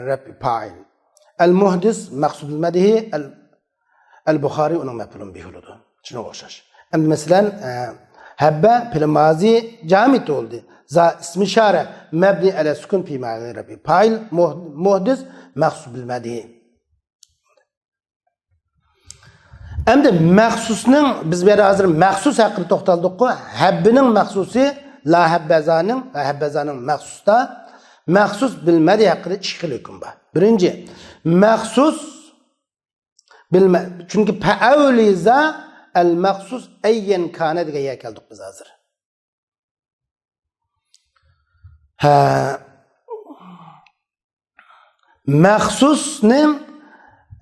رەپئى پائىل. ئەل مۇھدىس مەخسۇس بىل مەدھى، ئەل، ئەل بۇخارى ئۇنىڭ مەپئۇلۇن بىھى بولىدۇ. شۇنىڭغا ئوخشاش. ئەمدى مەسىلەن، ئە، ھەببە پېئىل مازى جامىد بولدى. زا ئىسمى ئىشارە مەبنى ئەلە سۇكۇن پى مەھەللى رەپئى پائىل، مۇھ-، مۇھدىس مەخسۇس بىل مەدھى. ئەمدى مەخسۇسنىڭ، بىز بۇ يەردە ھازىر مەخسۇس ھەققىدە توختالدۇققۇ، ھەببىنىڭ مەخسۇسى، لا ھەببەزانىڭ ۋە ھەببەزانىڭ مەخسۇستا مەخسۇس بىل مەدھى ھەققىدە ئىككى خىل ھۆكۈم بار. بىرىنچى، مەخسۇس بىل مە-، چۈنكى پەئەۋلىزا ئەل مەخسۇس ئەييەن كانە دېگەن يەرگە كەلدۇق بىز ھازىر. ھە، مەخسۇسنى،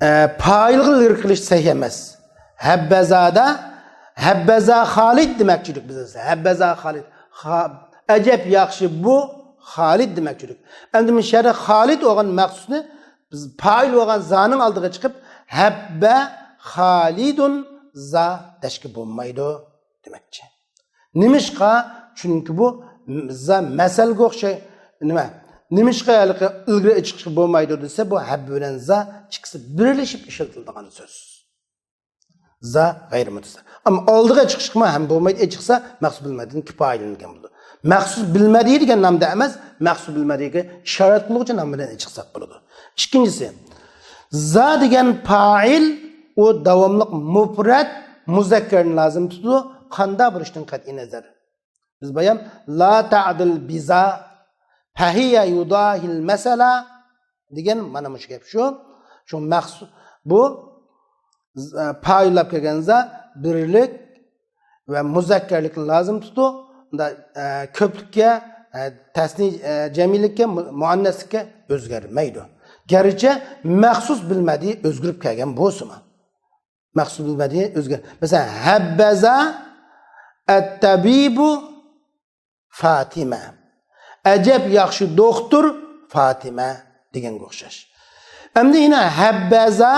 ئە، پائىلغا ئىلگىرى قىلىش سەھىھ ئەمەس. ھەببەزادا، ھەببەزا خالىد دېمەكچىدۇق بىز. ھەببەزا خالىد. خا-، ئەجەب ياخشى بۇ خالىد دېمەكچىدۇق. ئەمدى مۇشۇ يەردە خالىد بولغان مەخسۇسنى بىز پائىل بولغان زانىڭ ئالدىغا چىقىپ، ھەببە خالىدۇن زا دەشكە بولمايدۇ دېمەكچى. نېمىشقا؟ چۈنكى بۇ زا مەسەلگە ئوخشاي-، نېمە؟ نېمىشقا ھېلىقى ئىلگىرى چىقىشقا بولمايدۇ دېسە، بۇ ھەببە بىلەن زا ئىككىسى بىرلىشىپ ئىشلىتىلىدىغان سۆز. زا غەيرىي مۇتتەسىل. ئەمما ئالدىغا چىقىشقىمۇ ھەم بولمايدۇ. ئېچىقسا مەخسۇس بىل مەدھىدىن كىپايىلەنگەن بولىدۇ. مەخسۇس بىل مەدھى دېگەن نامدا ئەمەس، مەخسۇس بىل مەدھىگە ئىشارەت قىلغۇچى نام بىلەن ئېچىقساق بولىدۇ. ئىككىنچىسى، زا دېگەن پائىل، ئۇ داۋاملىق مۇپرەت مۇزەككەرنى لازىم تۇتىدۇ. قاندا بولۇشتىن قەتئىي نەزەر. بىز بايام لا تەدىل بىزا، پەھىيە يۇداھىل مەسەلە دېگەن مانا مۇشۇ گەپ شۇ. شۇ مەخسۇ-، بۇ، ئە، پائىللاپ كەلگەن زا بىرلىك ۋە مۇزەككەرلىكنى لازىم تۇتۇ. ئۇندا، ئە، كۆپلۈككە، ئە، تەسنى، ئە، جەمئىيلىككە، مۇ-، مۇئەننەسلىككە ئۆزگەرمەيدۇ. گەرچە مەخسۇس بىل مەدھى ئۆزگىرىپ كەلگەن بولسىمۇ. مەخسۇس بىل مەدھى ئۆزگەر-، مەسىلەن، ھەببەزا ئەتتەبىبۇ فاتىمە. ئەجەب ياخشى دوختۇر فاتىمە دېگەنگە ئوخشاش. ئەمدى يەنە ھەببەزا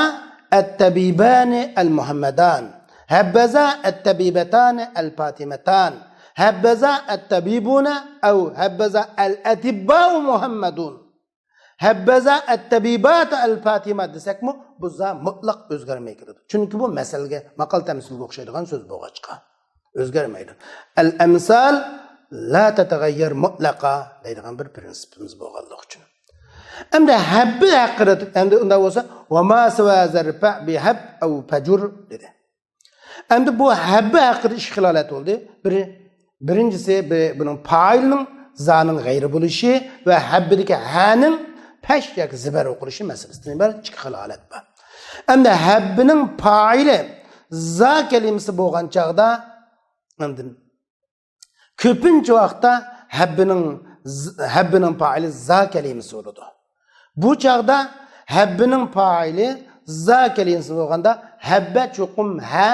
ئەتتەبىبانى ئەل مۇھەممەدان. ھەببەزا ئەتتەبىبەتانى ئەل پاتىمەتان. ھەببەزا ئەتتەبىبۇنە ئەۋ ھەببەزا ئەل ئەتىبباۇ مۇھەممەدۇن. ھەببەزا ئەتتەبىباتۇ ئەل پاتىمە دېسەكمۇ، بۇ زا مۇتلەق ئۆزگەرمەي كېلىدۇ. چۈنكى بۇ مەسەلگە، ماقال تەمسىلگە ئوخشايدىغان سۆز بولغاچقا، ئۆزگەرمەيدۇ. ئەل ئەمسال لا تەتەغەييەر مۇتلەقا دەيدىغان بىر پىرىنسىپىمىز بولغانلىقى ئۈچۈن. ئەمدى ھەببە ھەققىدە، ئەمدى ئۇنداق بولسا، ۋە ما سىۋا زەرفە بىھەب ئەۋ پەجۇر دېدى. ئەمدى بۇ ھەببە ھەققىدە ئىككى خىل ھالەت بولدى. بىرى، بىرىنچىسى، بى-، بۇنىڭ پائىلنىڭ زانىڭ غەيرىي بولۇشى ۋە ھەببىدىكى ھەنىڭ پەش ياكى زىبەر ئوقۇلۇشى مەسىلىسىدىن ئىبارەت ئىككى خىل ھالەت بار. ئەمدى ھەببىنىڭ پائىلى زا كەلىمىسى بولغان چاغدا، ئەمدى كۆپىنچە ۋاقىتتا ھەببىنىڭ ز-، ھەببىنىڭ پائىلى زا كەلىمىسى بولىدۇ. بۇ چاغدا ھەببىنىڭ پائىلى زا كەلىمىسى بولغاندا، ھەببە چوقۇم ھە،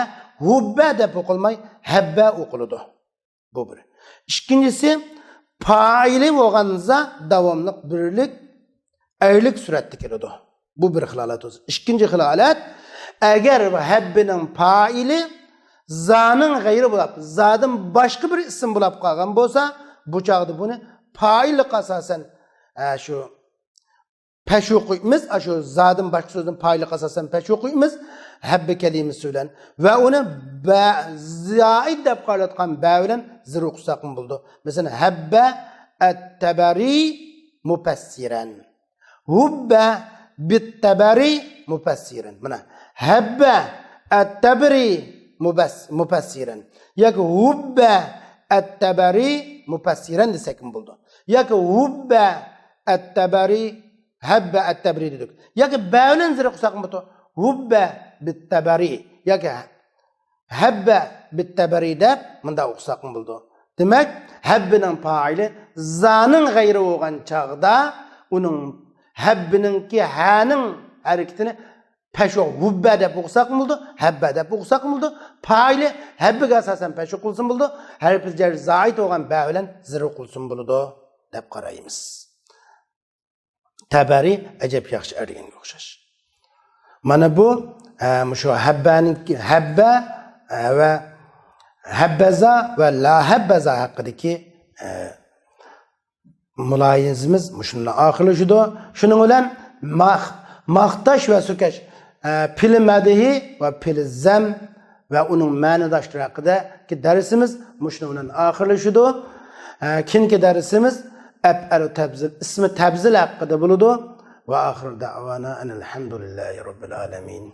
ھۇببە دەپ ئوقۇلماي، ھەببە ئوقۇلىدۇ. بۇ بىر. ئىككىنچىسى، پائىلى بولغان زا داۋاملىق بىرلىك، ئەرلىك سۈرەتتە كېلىدۇ. بۇ بىر خىل ھالەت بولسا. ئىككىنچى خىل ھالەت، ئەگەر ھەببىنىڭ پائىلى زانىڭ غەيرى بولاپ، زادىن باشقا بىر ئىسىم بولاپ قالغان بولسا، بۇ چاغدا بۇنى پائىللىققا ئاساسەن، ئە، شۇ پەش ئوقۇيمىز، ئاشۇ زادىن باشقا سۆزدىن پائىللىققا ئاساسەن پەش ئوقۇيمىز، ھەببە كەلىمىسى بىلەن. ۋە ئۇنى بە-، زائىد دەپ قارىلىۋاتقان بە بىلەن زىر ئوقۇساقمۇ بولىدۇ. مەسىلەن، ھەببە ئەتتەبەرى مۇپەسسىرەن. ھۇببە بىتتەبەرى مۇپەسسىرەن. مانا، ھەببە ئەتتەبەرى مۇبەس-، مۇپەسسىرەن. ياكى ھۇببە ئەتتەبەرى مۇپەسسىرەن دېسەكمۇ بولىدۇ. ياكى ھۇببە ئەتتەبەرى، ھەببە ئەتتەبەرى دېدۇق. ياكى بە بىلەن زىر قىلساقمۇ بولىدۇ. ھۇببە بىتتەبەرى. ياكى ھەببە بىتتەبەرى دەپ مۇنداق ئوقۇساقمۇ بولىدۇ. دېمەك، ھەببىنىڭ پائىلى زانىڭ غەيرى بولغان چاغدا ئۇنىڭ ھەببىنىڭكى ھەنىڭ ھەرىكىتىنى پەشۇ ھۇببە دەپ ئوقۇساقمۇ بولىدۇ، ھەببە دەپ ئوقۇساقمۇ بولىدۇ. پائىلى ھەببىگە ئاساسەن پەشۇ قىلسىمۇ بولىدۇ. ھەرپى جەر زائىت بولغان بە بىلەن زىر قىلسىمۇ بولىدۇ دەپ قارايمىز. تەبەرى ئەجەب ياخشى ئەر دېگەنگە ئوخشاش. مانا بۇ، ئە، مۇشۇ ھەببەنىڭكى، ھەببە، ئە، ۋە ھەببەزا ۋە لا ھەببەزا ھەققىدىكى، ئە، مۇلاھىزىمىز مۇشۇنداق ئاخىرلىشىدۇ. شۇنىڭ بىلەن ماخ-، ماختاش ۋە سۆكەش، ئە، پېئلى مەدھى ۋە پېئلى زەم ۋە ئۇنىڭ مەنىداشلىرى ھەققىدىكى دەرسىمىز مۇشۇنىڭ بىلەن ئاخىرلىشىدۇ. ئە، كېيىنكى دەرسىمىز ئەپئەلۇ تەپزىل، ئىسمى تەپزىل ھەققىدە بولىدۇ. ۋە ئاخىر دەئۋانا ئەنىل ھەمدۇلىللاھى رەببىل ئالەمىن.